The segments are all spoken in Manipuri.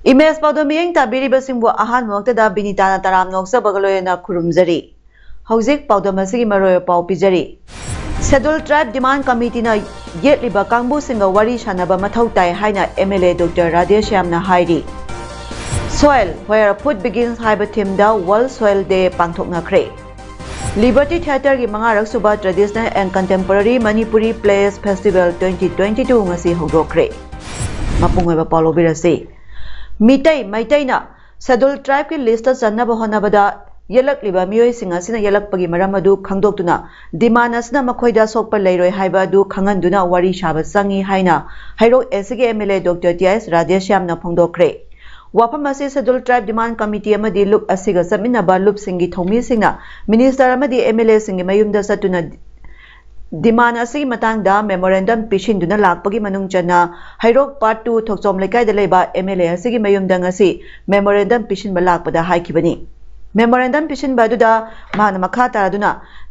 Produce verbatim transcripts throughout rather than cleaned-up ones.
ꯏꯃꯦꯖ ꯄꯥꯎꯗꯝ ꯃꯤꯠꯌꯦꯡ ꯇꯥꯕꯤꯔꯤꯕꯁꯤꯡꯕꯨ ꯑꯍꯥꯟꯕꯃꯛꯇꯗ ꯕꯤꯅꯤꯇꯥꯅ ꯇꯔꯥꯝꯅ ꯑꯣꯛꯆꯕꯒ ꯂꯣꯏꯅꯅ ꯈꯨꯔꯨꯝꯖꯔꯤ꯫ ꯍꯧꯖꯤꯛ ꯄꯥꯎꯗꯝ ꯑꯁꯤꯒꯤ ꯃꯔꯨꯑꯣꯏꯕ ꯄꯥꯎ ꯄꯤꯖꯔꯤ꯫ Scheduled Tribe Demand Committeeꯅ ꯌꯦꯠꯂꯤꯕ ꯀꯥꯡꯕꯨꯁꯤꯡꯒ ꯋꯥꯔꯤ ꯁꯥꯟꯅꯕ ꯃꯊꯧ ꯇꯥꯏ ꯍꯥꯏꯅ M L A Doctor ꯔꯥꯙꯦꯁ꯭ꯌꯥꯝꯅ ꯍꯥꯏꯔꯤ꯫ Soil Where Food Begins ꯍꯥꯏꯕ themeꯗ World Soil Day ꯄꯥꯡꯊꯣꯛꯅꯈ꯭ꯔꯦ꯫ Liberty Theatreꯒꯤ ꯃꯉꯥꯔꯛ ꯁꯨꯕ Traditional and Contemporary Manipuri Plays Festival twenty twenty-two ꯉꯁꯤ ꯍꯧꯗꯣꯛꯈ꯭ꯔꯦ꯫ ꯃꯄꯨꯡ ꯑꯣꯏꯕ ꯄꯥꯎ ꯂꯧꯕꯤꯔꯁꯤ꯫ ꯃꯤꯇꯩ ꯃꯩꯇꯩꯅ Scheduled Tribeꯀꯤ listꯇ ꯆꯟꯅꯕ ꯍꯣꯠꯅꯕꯗ ꯌꯦꯜꯂꯛꯂꯤꯕ ꯃꯤꯑꯣꯏꯁꯤꯡ ꯑꯁꯤꯅ ꯌꯦꯜꯂꯛꯄꯒꯤ ꯃꯔꯝ ꯑꯗꯨ ꯈꯪꯗꯣꯛꯇꯨꯅ demand ꯑꯁꯤꯅ ꯃꯈꯣꯏꯗ ꯁꯣꯛꯄ ꯂꯩꯔꯣꯏ ꯍꯥꯏꯕ ꯑꯗꯨ ꯈꯪꯍꯟꯗꯨꯅ ꯋꯥꯔꯤ ꯁꯥꯕ ꯆꯪꯏ ꯍꯥꯏꯅ ꯍꯩꯔꯣꯛ Aꯒꯤ M L A Doctor T S ꯔꯥꯙꯦꯁ꯭ꯌꯥꯝꯅ ꯐꯣꯡꯗꯣꯛꯈ꯭ꯔꯦ꯫ ꯋꯥꯐꯝ ꯑꯁꯤ Scheduled Tribe Demand Committee ꯑꯃꯗꯤ ꯂꯨꯞ ꯑꯁꯤꯒ ꯆꯠꯃꯤꯟꯅꯕ ꯂꯨꯞꯁꯤꯡꯒꯤ ꯊꯧꯃꯤꯁꯤꯡꯅ Minister ꯑꯃꯗꯤ M L Aꯁꯤꯡꯒꯤ ꯃꯌꯨꯝꯗ ꯆꯠꯇꯨꯅ demand ꯑꯁꯤꯒꯤ ꯃꯇꯥꯡꯗ memorandum ꯄꯤꯁꯤꯟꯗꯨꯅ ꯂꯥꯛꯄꯒꯤ ꯃꯅꯨꯡ ꯆꯟꯅ ꯍꯩꯔꯣꯛ Part Two ꯊꯣꯛꯆꯣꯝ ꯂꯩꯀꯥꯏꯗ ꯂꯩꯕ M L A ꯑꯁꯤꯒꯤ ꯃꯌꯨꯝꯗ ꯉꯁꯤ memorandum ꯄꯤꯁꯤꯟꯕ ꯂꯥꯛꯄꯗ ꯍꯥꯏꯈꯤꯕꯅꯤ꯫ Memorandum ꯄꯤꯁꯤꯟꯕ ꯑꯗꯨꯗ ꯃꯍꯥꯛꯅ ꯃꯈꯥ ꯇꯥꯔꯗꯨꯅ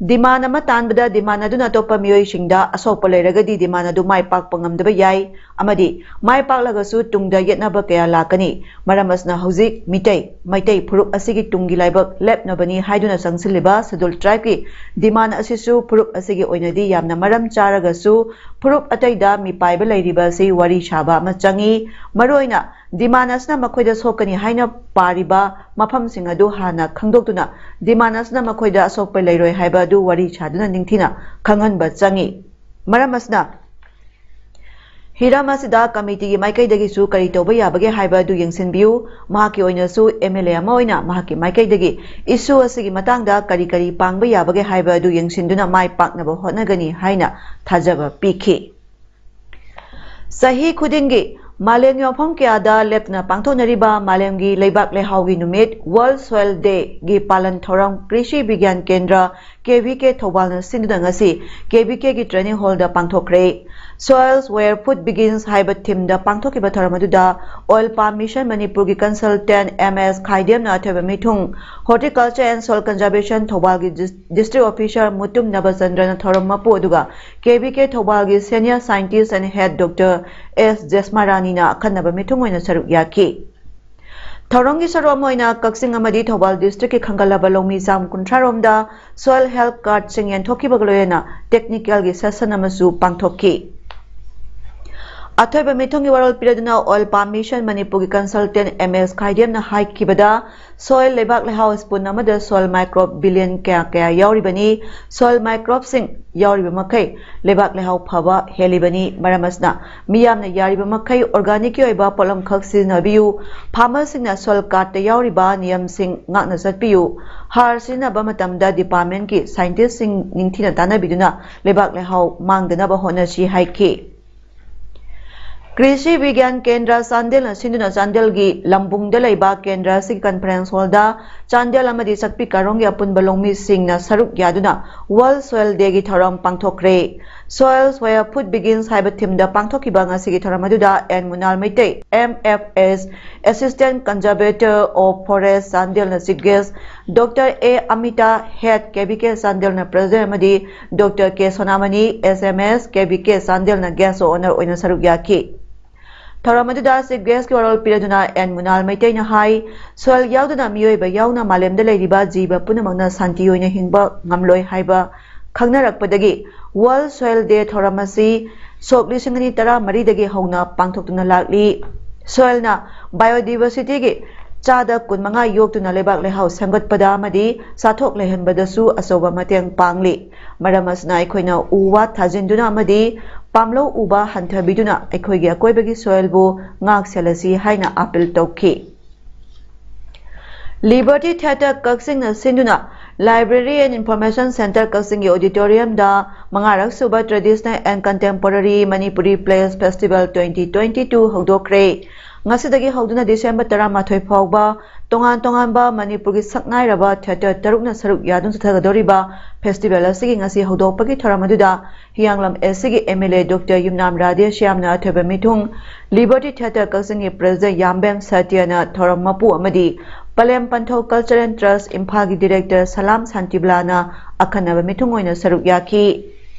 demand ꯑꯃ ꯇꯥꯟꯕꯗ demand ꯑꯗꯨꯅ ꯑꯇꯣꯞꯄ ꯃꯤꯑꯣꯏꯁꯤꯡꯗ ꯑꯁꯣꯛꯄ ꯂꯩꯔꯒꯗꯤ demand ꯑꯗꯨ ꯃꯥꯏ ꯄꯥꯛꯄ ꯉꯝꯗꯕ ꯌꯥꯏ ꯑꯃꯗꯤ ꯃꯥꯏ ꯄꯥꯛꯂꯒꯁꯨ ꯇꯨꯡꯗ ꯌꯦꯠꯅꯕ ꯀꯌꯥ ꯂꯥꯛꯀꯅꯤ꯫ ꯃꯔꯝ ꯑꯁꯤꯅ ꯍꯧꯖꯤꯛ ꯃꯤꯇꯩ, ꯃꯩꯇꯩ ꯐꯨꯔꯨꯞ ꯑꯁꯤꯒꯤ ꯇꯨꯡꯒꯤ ꯂꯥꯏꯕꯛ ꯂꯦꯞꯅꯕꯅꯤ ꯍꯥꯏꯗꯨꯅ ꯆꯪꯁꯤꯜꯂꯤꯕ Scheduled Tribeꯀꯤ demand ꯑꯁꯤꯁꯨ ꯐꯨꯔꯨꯞ ꯑꯁꯤꯒꯤ ꯑꯣꯏꯅꯗꯤ ꯌꯥꯝꯅ ꯃꯔꯝ ꯆꯥꯔꯒꯁꯨ ꯐꯨꯔꯨꯞ ꯑꯇꯩꯗ ꯃꯤꯄꯥꯏꯕ ꯂꯩꯔꯤꯕ ꯑꯁꯤ ꯋꯥꯔꯤ ꯁꯥꯕ ꯑꯃ ꯆꯪꯏ꯫ ꯃꯔꯨꯑꯣꯏꯅ demand ꯑꯁꯤꯅ ꯃꯈꯣꯏꯗ ꯁꯣꯛꯀꯅꯤ ꯍꯥꯏꯅ ꯄꯥꯔꯤꯕ ꯃꯐꯝꯁꯤꯡ ꯑꯗꯨ ꯍꯥꯟꯅ ꯈꯪꯗꯣꯛꯇꯨꯅ demand ꯑꯁꯤꯅ ꯃꯈꯣꯏꯗ ꯑꯁꯣꯛꯄ ꯂꯩꯔꯣꯏ ꯍꯥꯏꯕ ꯑꯗꯨ ꯋꯥꯔꯤ ꯁꯥꯗꯨꯅ ꯅꯤꯡꯊꯤꯅ ꯈꯪꯍꯟꯕ ꯆꯪꯏ꯫ ꯃꯔꯝ ꯑꯁꯤꯅ ꯍꯤꯔꯝ ꯑꯁꯤꯗ committeeꯒꯤ ꯃꯥꯏꯀꯩꯗꯒꯤꯁꯨ ꯀꯔꯤ ꯇꯧꯕ ꯌꯥꯕꯒꯦ ꯍꯥꯏꯕ ꯑꯗꯨ ꯌꯦꯡꯁꯤꯟꯕꯤꯌꯨ꯫ ꯃꯍꯥꯛꯀꯤ ꯑꯣꯏꯅꯁꯨ M L A ꯑꯃ ꯑꯣꯏꯅ ꯃꯍꯥꯛꯀꯤ ꯃꯥꯏꯀꯩꯗꯒꯤ issue ꯑꯁꯤꯒꯤ ꯃꯇꯥꯡꯗ ꯀꯔꯤ ꯀꯔꯤ ꯄꯥꯡꯕ ꯌꯥꯕꯒꯦ ꯍꯥꯏꯕ ꯑꯗꯨ ꯌꯦꯡꯁꯤꯟꯗꯨꯅ ꯃꯥꯏ ꯄꯥꯛꯅꯕ ꯍꯣꯠꯅꯒꯅꯤ ꯍꯥꯏꯅ ꯊꯥꯖꯕ ꯄꯤꯈꯤ꯫ ꯆꯍꯤ ꯈꯨꯗꯤꯡꯒꯤ ꯃꯥꯂꯦꯝꯒꯤ ꯃꯐꯝ ꯀꯌꯥꯗ ꯂꯦꯞꯇꯅ ꯄꯥꯡꯊꯣꯛꯅꯔꯤꯕ ꯃꯥꯂꯦꯝꯒꯤ ꯂꯩꯕꯥꯛ ꯂꯩꯍꯥꯎꯒꯤ ꯅꯨꯃꯤꯠ, World Soil Day ꯒꯤ ꯄꯥꯂꯟ ꯊꯧꯔꯝ ꯀ꯭ꯔꯤꯁꯤ ꯕꯤꯒ꯭ꯌꯥꯟ ꯀꯦꯟꯗ꯭ꯔ, ꯀꯦ ꯚꯤ ꯀꯦ ꯊꯧꯕꯥꯜꯅ ꯁꯤꯟꯗꯨꯅ ꯉꯁꯤ ꯀꯦ ꯚꯤ ꯀꯦꯒꯤ training hall ꯗ ꯄꯥꯡꯊꯣꯛꯈ꯭ꯔꯦ꯫ Soils Where Food Begins ꯍꯥꯏꯕ theme ꯗ ꯄꯥꯡꯊꯣꯛꯈꯤꯕ ꯊꯧꯔꯝ ꯑꯗꯨꯗ Oil Palm Mission ꯃꯅꯤꯄꯨꯔꯒꯤ consultant ꯑꯦꯝ ꯑꯦꯁ ꯈꯥꯏꯗꯦꯝꯅ ꯑꯊꯣꯏꯕ ꯃꯤꯊꯨꯡ, Horticulture and Soil Conservation ꯊꯧꯕꯥꯜꯒꯤ dis-, district officer Mutum ꯅꯕꯆꯟꯗ꯭ꯔꯅ ꯊꯧꯔꯝ ꯃꯄꯨ ꯑꯗꯨꯒ ꯀꯦ ꯚꯤ ꯀꯦ ꯊꯧꯕꯥꯜꯒꯤ senior scientist and head doctor S ꯖꯦꯁꯃꯥꯔꯥꯅꯤꯅ ꯑꯈꯟꯅꯕ ꯃꯤꯊꯨꯡ ꯑꯣꯏꯅ ꯁꯔꯨꯛ ꯌꯥꯈꯤ꯫ ꯊꯧꯔꯝꯒꯤ ꯁꯔꯨꯛ ꯑꯃ ꯑꯣꯏꯅ ꯀꯛꯆꯤꯡ ꯑꯃꯗꯤ ꯊꯧꯕꯥꯜ district ꯀꯤ ꯈꯟꯒꯠꯂꯕ ꯂꯧꯃꯤ ꯆꯥꯝ ꯀꯨꯟꯊ꯭ꯔꯥ ꯔꯣꯝꯗ soil health card ꯁꯤꯡ ꯌꯦꯟꯊꯣꯛꯈꯤꯕꯒ ꯂꯣꯏꯅꯅ technical ꯒꯤ session ꯑꯃꯁꯨ ꯄꯥꯡꯊꯣꯛꯈꯤ꯫ ꯑꯊꯣꯏꯕ ꯃꯤꯊꯨꯡꯒꯤ ꯋꯥꯔꯣꯜ ꯄꯤꯔꯗꯨꯅ Oil Palm Mission ꯃꯅꯤꯄꯨꯔꯒꯤ consultant ꯑꯦꯝ ꯑꯦꯁ ꯈꯥꯏꯗꯦꯝꯅ ꯍꯥꯏꯈꯤꯕꯗ, soil ꯂꯩꯕꯥꯛ ꯂꯩꯍꯥꯎ spoon ꯑꯃꯗ soil microbe billion ꯀꯌꯥ ꯀꯌꯥ ꯌꯥꯎꯔꯤꯕꯅꯤ꯫ Soil microbe ꯁꯤꯡ ꯌꯥꯎꯔꯤꯕ ꯃꯈꯩ ꯂꯩꯕꯥꯛ ꯂꯩꯍꯥꯎ ꯐꯕ ꯍꯦꯜꯂꯤꯕꯅꯤ꯫ ꯃꯔꯝ ꯑꯁꯤꯅ ꯃꯤꯌꯥꯝꯅ ꯌꯥꯔꯤꯕ ꯃꯈꯩ organic ꯀꯤ ꯑꯣꯏꯕ ꯄꯣꯠꯂꯝꯈꯛ ꯁꯤꯖꯤꯟꯅꯕꯤꯌꯨ꯫ Farmer ꯁꯤꯡꯅ soil card ꯇ ꯌꯥꯎꯔꯤꯕ ꯅꯤꯌꯝꯁꯤꯡ ꯉꯥꯛꯅ ꯆꯠꯄꯤꯌꯨ꯫ ꯍꯥꯔ ꯁꯤꯖꯤꯟꯅꯕ ꯃꯇꯝꯗ department ꯀꯤ scientist ꯁꯤꯡ ꯅꯤꯡꯊꯤꯅ ꯇꯥꯟꯅꯕꯤꯗꯨꯅ ꯂꯩꯕꯥꯛ ꯂꯩꯍꯥꯎ ꯃꯥꯡꯗꯅꯕ ꯍꯣꯠꯅꯁꯤ ꯍꯥꯏꯈꯤ꯫ ꯀ꯭ꯔꯤꯁꯤ ꯕꯤꯒ꯭ꯌꯥꯟ ꯀꯦꯟꯗ꯭ꯔ ꯆꯥꯟꯗꯦꯜꯅ ꯁꯤꯟꯗꯨꯅ ꯆꯥꯟꯗꯦꯜꯒꯤ ꯂꯝꯕꯨꯡꯗ ꯂꯩꯕ ꯀꯦꯟꯗ꯭ꯔ ꯑꯁꯤꯒꯤ conference hall ꯗ ꯆꯥꯟꯗꯦꯜ ꯑꯃꯗꯤ ꯆꯥꯛꯄꯤ ꯀꯥꯔꯣꯡꯒꯤ ꯑꯄꯨꯟꯕ ꯂꯧꯃꯤꯁꯤꯡꯅ ꯁꯔꯨꯛ ꯌꯥꯗꯨꯅ World Soil Day ꯒꯤ ꯊꯧꯔꯝ ꯄꯥꯡꯊꯣꯛꯈ꯭ꯔꯦ꯫ Soils Where Food Begins ꯍꯥꯏꯕ theme ꯗ ꯄꯥꯡꯊꯣꯛꯈꯤꯕ ꯉꯁꯤꯒꯤ ꯊꯧꯔꯝ ꯑꯗꯨꯗ N Munal Meitei, M F S, Assistant Conservator of Forest ꯆꯥꯟꯗꯦꯜꯅ chief guest, doctor A Amita, Head K V K ꯆꯥꯟꯗꯦꯜꯅ president ꯑꯃꯗꯤ doctor K Sonamani, S M S, K V K ꯆꯥꯟꯗꯦꯜꯅ guest of honour ꯑꯣꯏꯅ ꯁꯔꯨꯛ ꯌꯥꯈꯤ꯫ ꯊꯧꯔꯝ ꯑꯗꯨꯗ chief guest ꯀꯤ ꯋꯥꯔꯣꯜ ꯄꯤꯔꯗꯨꯅ ꯑꯦꯟ ꯃꯨꯅꯥꯜ ꯃꯩꯇꯩꯅ ꯍꯥꯏ, soil ꯌꯥꯎꯗꯅ ꯃꯤꯑꯣꯏꯕ ꯌꯥꯎꯅ ꯃꯥꯂꯦꯝꯗ ꯂꯩꯔꯤꯕ ꯖꯤꯕ ꯄꯨꯝꯅꯃꯛꯅ ꯁꯥꯟꯇꯤ ꯑꯣꯏꯅ ꯍꯤꯡꯕ ꯉꯝꯂꯣꯏ ꯍꯥꯏꯕ ꯈꯪꯅꯔꯛꯄꯗꯒꯤ World Soil Day ꯊꯧꯔꯝ ꯑꯁꯤ ꯁꯣꯛ ꯂꯤꯁꯤꯡ ꯑꯅꯤ ꯇꯔꯥ ꯃꯔꯤꯗꯒꯤ ꯍꯧꯅ ꯄꯥꯡꯊꯣꯛꯇꯨꯅ ꯂꯥꯛꯂꯤ꯫ Soil ꯅ biodiversity ꯒꯤ ꯆꯥꯗ ꯀꯨꯟꯃꯉꯥ ꯌꯣꯛꯇꯨꯅ ꯂꯩꯕꯥꯛ ꯂꯩꯍꯥꯎ ꯁꯦꯝꯒꯠꯄꯗ ꯑꯃꯗꯤ ꯆꯥꯊꯣꯛ ꯂꯩꯍꯟꯕꯗꯁꯨ ꯑꯆꯧꯕ ꯃꯇꯦꯡ ꯄꯥꯡꯂꯤ꯫ ꯃꯔꯝ ꯑꯁꯤꯅ ꯑꯩꯈꯣꯏꯅ ꯎ ꯋꯥ ꯊꯥꯖꯤꯟꯗꯨꯅ ꯑꯃꯗꯤ ꯄꯥꯝꯂꯧ ꯎꯕ ꯍꯟꯊꯕꯤꯗꯨꯅ ꯑꯩꯈꯣꯏꯒꯤ ꯑꯀꯣꯏꯕꯒꯤ soil ꯕꯨ ꯉꯥꯛ ꯁꯦꯜꯂꯁꯤ ꯍꯥꯏꯅ appeal ꯇꯧꯈꯤ꯫ Liberty Theatre ꯀꯛꯆꯤꯡꯅ ꯁꯤꯟꯗꯨꯅ Library and Information Center ꯀꯛꯆꯤꯡꯒꯤ auditoriumꯗ ꯃꯉꯥꯔꯛ ꯁꯨꯕ Traditional and Contemporary Manipuri Plays Festival twenty twenty-two ꯍꯧꯗꯣꯛꯈ꯭ꯔꯦ꯫ ꯉꯁꯤꯗꯒꯤ ꯍꯧꯗꯨꯅ ꯗꯤꯁꯦꯝꯕꯔ ꯇꯔꯥꯃꯥꯊꯣꯏ ꯐꯥꯎꯕ ꯇꯣꯉꯥꯟ ꯇꯣꯉꯥꯟꯕ ꯃꯅꯤꯄꯨꯔꯒꯤ ꯁꯛꯅꯥꯏꯔꯕ theatre ꯇꯔꯨꯛꯅ ꯁꯔꯨꯛ ꯌꯥꯗꯨꯅ ꯆꯠꯊꯒꯗꯧꯔꯤꯕ festival ꯑꯁꯤꯒꯤ ꯉꯁꯤ ꯍꯧꯗꯣꯛꯄꯒꯤ ꯊꯧꯔꯝ ꯑꯗꯨꯗ ꯍꯤꯌꯥꯡꯂꯝ AC ꯒꯤ MLA Doctor ꯌꯨꯝꯅꯥꯝ ꯔꯥꯙꯦꯁ꯭ꯌꯥꯝꯅ ꯑꯊꯣꯏꯕ ꯃꯤꯊꯨꯡ, Liberty Theatre ꯀꯛꯆꯤꯡꯒꯤ President ꯌꯥꯝꯕꯦꯝ ꯁꯇ꯭ꯌꯅ ꯊꯧꯔꯝ ꯃꯄꯨ ꯑꯃꯗꯤ ꯄꯂꯦꯝ ꯄꯟꯊꯧ Culture and Trust ꯏꯝꯐꯥꯜꯒꯤ Director ꯁꯂꯥꯝ ꯁꯥꯟꯇꯤꯕꯂꯥꯅ ꯑꯈꯟꯅꯕ ꯃꯤꯊꯨꯡ ꯑꯣꯏꯅ ꯁꯔꯨꯛ ꯌꯥꯈꯤ꯫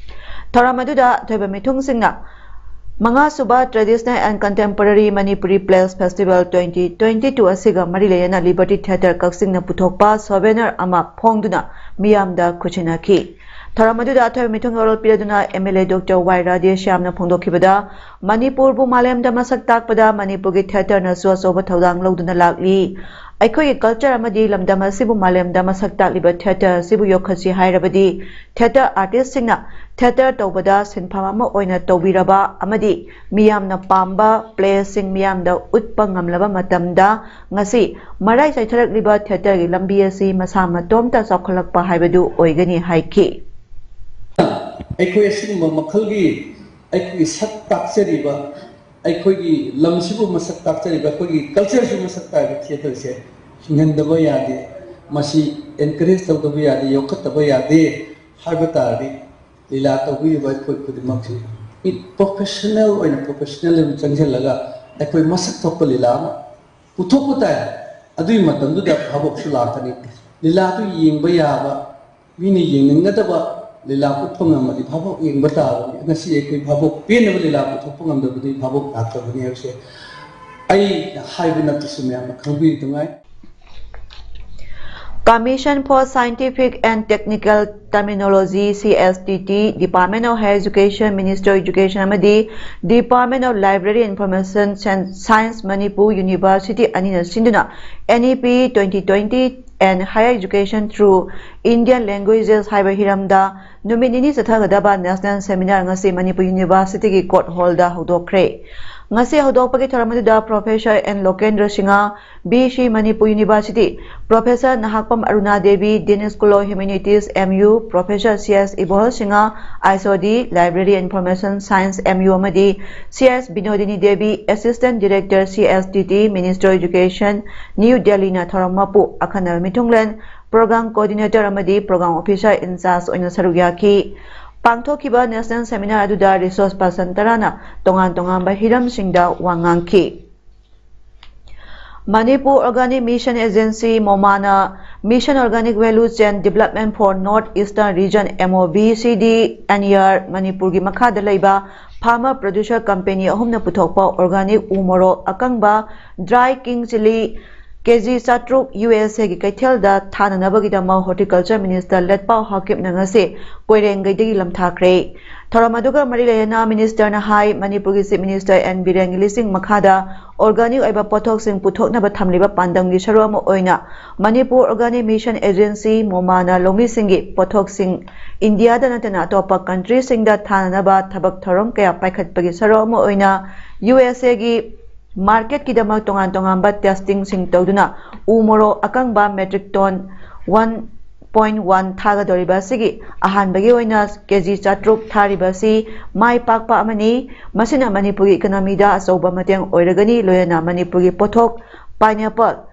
ꯊꯧꯔꯝ ꯑꯗꯨꯗ ꯑꯊꯣꯏꯕ ꯃꯤꯊꯨꯡꯁꯤꯡꯅ ꯃꯉꯥꯁꯨꯕ Traditional and Contemporary Manipuri Plays Festival twenty twenty-two ꯑꯁꯤꯒ ꯃꯔꯤ ꯂꯩꯅꯅ Liberty Theatre ꯀꯛꯆꯤꯡꯅ ꯄꯨꯊꯣꯛꯄ souvenir ꯑꯃ ꯐꯣꯡꯗꯨꯅ ꯃꯤꯌꯥꯝꯗ ꯈꯨꯠꯁꯤꯟꯅꯈꯤ꯫ ꯊꯧꯔꯝ ꯑꯗꯨꯗ ꯑꯊꯣꯏꯕ ꯃꯤꯊꯨꯡ ꯌꯥꯔꯣꯜ ꯄꯤꯔꯗꯨꯅ MLA Doctor ꯋꯥꯏ ꯔꯥꯙꯦꯁ꯭ꯌꯥꯝꯅ ꯐꯣꯡꯗꯣꯛꯈꯤꯕꯗ, ꯃꯅꯤꯄꯨꯔꯕꯨ ꯃꯥꯂꯦꯝꯗ ꯃꯁꯛ ꯇꯥꯛꯄꯗ ꯃꯅꯤꯄꯨꯔꯒꯤ theatreꯅꯁꯨ ꯑꯆꯧꯕ ꯊꯧꯗꯥꯡ ꯂꯧꯗꯨꯅ ꯂꯥꯛꯂꯤ꯫ ꯑꯩꯈꯣꯏꯒꯤ culture ꯑꯃꯗꯤ ꯂꯝꯗꯝ ꯑꯁꯤꯕꯨ ꯃꯥꯂꯦꯝꯗ ꯃꯁꯛ ꯇꯥꯛꯂꯤꯕ theatre ꯑꯁꯤꯕꯨ ꯌꯣꯛꯈꯠꯁꯤ ꯍꯥꯏꯔꯕꯗꯤ theatre artistꯁꯤꯡꯅ theatre ꯇꯧꯕꯗ ꯁꯤꯟꯐꯝ ꯑꯃ ꯑꯣꯏꯅ ꯇꯧꯕꯤꯔꯕ ꯑꯃꯗꯤ ꯃꯤꯌꯥꯝꯅ ꯄꯥꯝꯕ playꯁꯤꯡ ꯃꯤꯌꯥꯝꯗ ꯎꯠꯄ ꯉꯝꯂꯕ ꯃꯇꯝꯗ ꯉꯁꯤ ꯃꯔꯥꯏ ꯆꯥꯏꯊꯔꯛꯂꯤꯕ theatreꯒꯤ ꯂꯝꯕꯤ ꯑꯁꯤ ꯃꯁꯥ ꯃꯇꯣꯝꯇ ꯆꯥꯎꯈꯠꯂꯛꯄ ꯍꯥꯏꯕꯗꯨ ꯑꯣꯏꯒꯅꯤ ꯍꯥꯏꯈꯤ꯫ ꯑꯩꯈꯣꯏ ꯑꯁꯤꯒꯨꯝꯕ ꯃꯈꯜꯒꯤ ꯑꯩꯈꯣꯏꯒꯤ ꯁꯛ ꯇꯥꯛꯆꯔꯤꯕ, ꯑꯩꯈꯣꯏꯒꯤ ꯂꯝꯁꯤꯕꯨ ꯃꯁꯛ ꯇꯥꯛꯆꯔꯤꯕ, ꯑꯩꯈꯣꯏꯒꯤ cultureꯁꯤꯕꯨ ꯃꯁꯛ ꯇꯥꯛꯏꯕ theatreꯁꯦ ꯍꯤꯡꯍꯟꯗꯕ ꯌꯥꯗꯦ꯫ ꯃꯁꯤ encourage ꯇꯧꯗꯕ ꯌꯥꯗꯦ, ꯌꯣꯛꯈꯠꯇꯕ ꯌꯥꯗꯦ ꯍꯥꯏꯕ ꯇꯥꯔꯗꯤ ꯂꯤꯂꯥ ꯇꯧꯕꯤꯔꯤꯕ ꯑꯩꯈꯣꯏ ꯈꯨꯗꯤꯡꯃꯛꯁꯤ professional ꯑꯣꯏꯅ professionalism ꯆꯪꯁꯤꯜꯂꯒ ꯑꯩꯈꯣꯏ ꯃꯁꯛ ꯊꯣꯛꯄ ꯂꯤꯂꯥ ꯑꯃ ꯄꯨꯊꯣꯛꯄ ꯇꯥꯏ꯫ ꯑꯗꯨꯒꯤ ꯃꯇꯝꯗꯨꯗ ꯚꯥꯕꯣꯛꯁꯨ ꯂꯥꯛꯀꯅꯤ꯫ ꯂꯤꯂꯥꯗꯨ ꯌꯦꯡꯕ ꯌꯥꯕ, ꯃꯤꯅ ꯌꯦꯡꯅꯤꯡꯒꯗꯕ ꯂꯤꯂꯥ ꯎꯠꯄ ꯉꯝꯃꯗꯤ ꯚꯥꯕꯣꯛ ꯌꯦꯡꯕ ꯇꯥꯕꯅꯤ꯫ ꯉꯁꯤ ꯑꯩꯈꯣꯏ ꯚꯥꯕꯣꯛ ꯄꯦꯟꯅꯕ ꯂꯤꯂꯥ ꯄꯨꯊꯣꯛꯄ ꯉꯝꯗꯕꯗꯤ ꯚꯥꯕꯣꯛ ꯂꯥꯛꯇꯕꯅꯤ ꯍꯥꯏꯕꯁꯦ ꯑꯩꯅ ꯍꯥꯏꯕ ꯅꯠꯇ꯭ꯔꯁꯨ ꯃꯌꯥꯝꯅ ꯈꯪꯕꯤꯗꯨꯉꯥꯏ꯫ Commission for Scientific and Technical Terminology, CSTT, Department of Higher Education, Ministry of Education ꯑꯃꯗꯤ Department of Library Information Science, Manipur University ꯑꯅꯤꯅ ꯁꯤꯟꯗꯨꯅ NEP twenty twenty and Higher Education Through Indian Languages ꯍꯥꯏꯕ ꯍꯤꯔꯝꯗ ꯅꯨꯃꯤꯠ ꯅꯤꯅꯤ ꯆꯠꯊꯒꯗꯕ national seminar ꯉꯁꯤ ꯃꯅꯤꯄꯨꯔ Universityꯒꯤ court hallꯗ ꯍꯧꯗꯣꯛꯈ꯭ꯔꯦ꯫ ꯉꯁꯤ ꯍꯧꯗꯣꯛꯄꯒꯤ ꯊꯧꯔꯝ ꯑꯗꯨꯗ Professor N Lokendra Singha, B C Manipur University, Professor Nahakpam Aruna Devi, Dean School of Humanities, M U, Professor C S Ibol Singha, I S O D, Library Information Science, M U, ꯑꯃꯗꯤ C S Binodini Devi, Assistant Director, C S T T, Ministry of Education, New Delhi ꯅ ꯊꯧꯔꯝ ꯃꯄꯨ, ꯑꯈꯟꯅꯕ ꯃꯤꯊꯨꯡꯂꯦꯟ, Program Coordinator ꯑꯃꯗꯤ Program Officer in Charge ꯑꯣꯏꯅ ꯁꯔꯨꯛ ꯌꯥꯈꯤ꯫ ꯄꯥꯡꯊꯣꯛꯈꯤꯕ National Seminar ꯑꯗꯨꯗ resource person ꯇꯔꯥꯅ ꯇꯣꯉꯥꯟ ꯇꯣꯉꯥꯟꯕ ꯍꯤꯔꯝꯁꯤꯡꯗ ꯋꯥ ꯉꯥꯡꯈꯤ꯫ Manipur Organic Mission Agency, MOMA ꯅ Mission Organic Value Chain Development for North Eastern Region, M O B C D N E R, ꯃꯅꯤꯄꯨꯔꯒꯤ ꯃꯈꯥꯗ ꯂꯩꯕ farmer producer company ꯑꯍꯨꯝꯅ ꯄꯨꯊꯣꯛꯄ organic ꯎ ꯃꯣꯔꯣꯛ ꯑꯀꯪꯕ, dry king chilli, ꯀꯦ ꯖꯤ ꯆꯥꯇ꯭ꯔꯨꯛ ꯌꯨ ꯑꯦꯁ ꯑꯦꯒꯤ ꯀꯩꯊꯦꯜꯗ ꯊꯥꯅꯅꯕꯒꯤꯗꯃꯛ Horticulture Minister ꯂꯦꯠꯄꯥꯎ ꯍꯥꯀꯤꯞꯅ ꯉꯁꯤ ꯀꯣꯏꯔꯦꯡꯒꯩꯗꯒꯤ ꯂꯝꯊꯥꯈ꯭ꯔꯦ꯫ ꯊꯧꯔꯝ ꯑꯗꯨꯒ ꯃꯔꯤ ꯂꯩꯅꯅ Minister ꯅ ꯍꯥꯏ, ꯃꯅꯤꯄꯨꯔꯒꯤ Chief Minister N ꯕꯤꯔꯦꯟꯒꯤ ꯂꯨꯆꯤꯡ ꯃꯈꯥꯗ organic ꯑꯣꯏꯕ ꯄꯣꯠꯊꯣꯛꯁꯤꯡ ꯄꯨꯊꯣꯛꯅꯕ ꯊꯝꯂꯤꯕ ꯄꯥꯟꯗꯝꯒꯤ ꯁꯔꯨꯛ ꯑꯃ ꯑꯣꯏꯅ Manipur Organic Mission Agency, MOMA ꯅ ꯂꯧꯃꯤꯁꯤꯡꯒꯤ ꯄꯣꯠꯊꯣꯛꯁꯤꯡ ꯏꯟꯗꯤꯌꯥꯗ ꯅꯠꯇꯅ ꯑꯇꯣꯞꯄ country ꯁꯤꯡꯗ ꯊꯥꯅꯅꯕ ꯊꯕꯛ ꯊꯧꯔꯝ ꯀꯌꯥ ꯄꯥꯏꯈꯠꯄꯒꯤ ꯁꯔꯨꯛ ꯑꯃ ꯑꯣꯏꯅ ꯌꯨ ꯑꯦꯁ ꯑꯦꯒꯤ market ꯀꯤꯗꯃꯛ ꯇꯣꯉꯥꯟ ꯇꯣꯉꯥꯟꯕ testing ꯁꯤꯡ ꯇꯧꯗꯨꯅ ꯎ ꯃꯣꯔꯣꯛ ꯑꯀꯪꯕ metric ton one point one ꯊꯥꯒꯗꯧꯔꯤꯕ ꯑꯁꯤꯒꯤ ꯑꯍꯥꯟꯕꯒꯤ ꯑꯣꯏꯅ ꯀꯦ ꯖꯤ ꯆꯥꯇ꯭ꯔꯨꯛ ꯊꯥꯔꯤꯕ ꯑꯁꯤ ꯃꯥꯏ ꯄꯥꯛꯄ ꯑꯃꯅꯤ꯫ ꯃꯁꯤꯅ ꯃꯅꯤꯄꯨꯔꯒꯤ economy ꯗ ꯑꯆꯧꯕ ꯃꯇꯦꯡ ꯑꯣꯏꯔꯒꯅꯤ, ꯂꯣꯏꯅꯅ ꯃꯅꯤꯄꯨꯔꯒꯤ ꯄꯣꯠꯊꯣꯛ pineapple,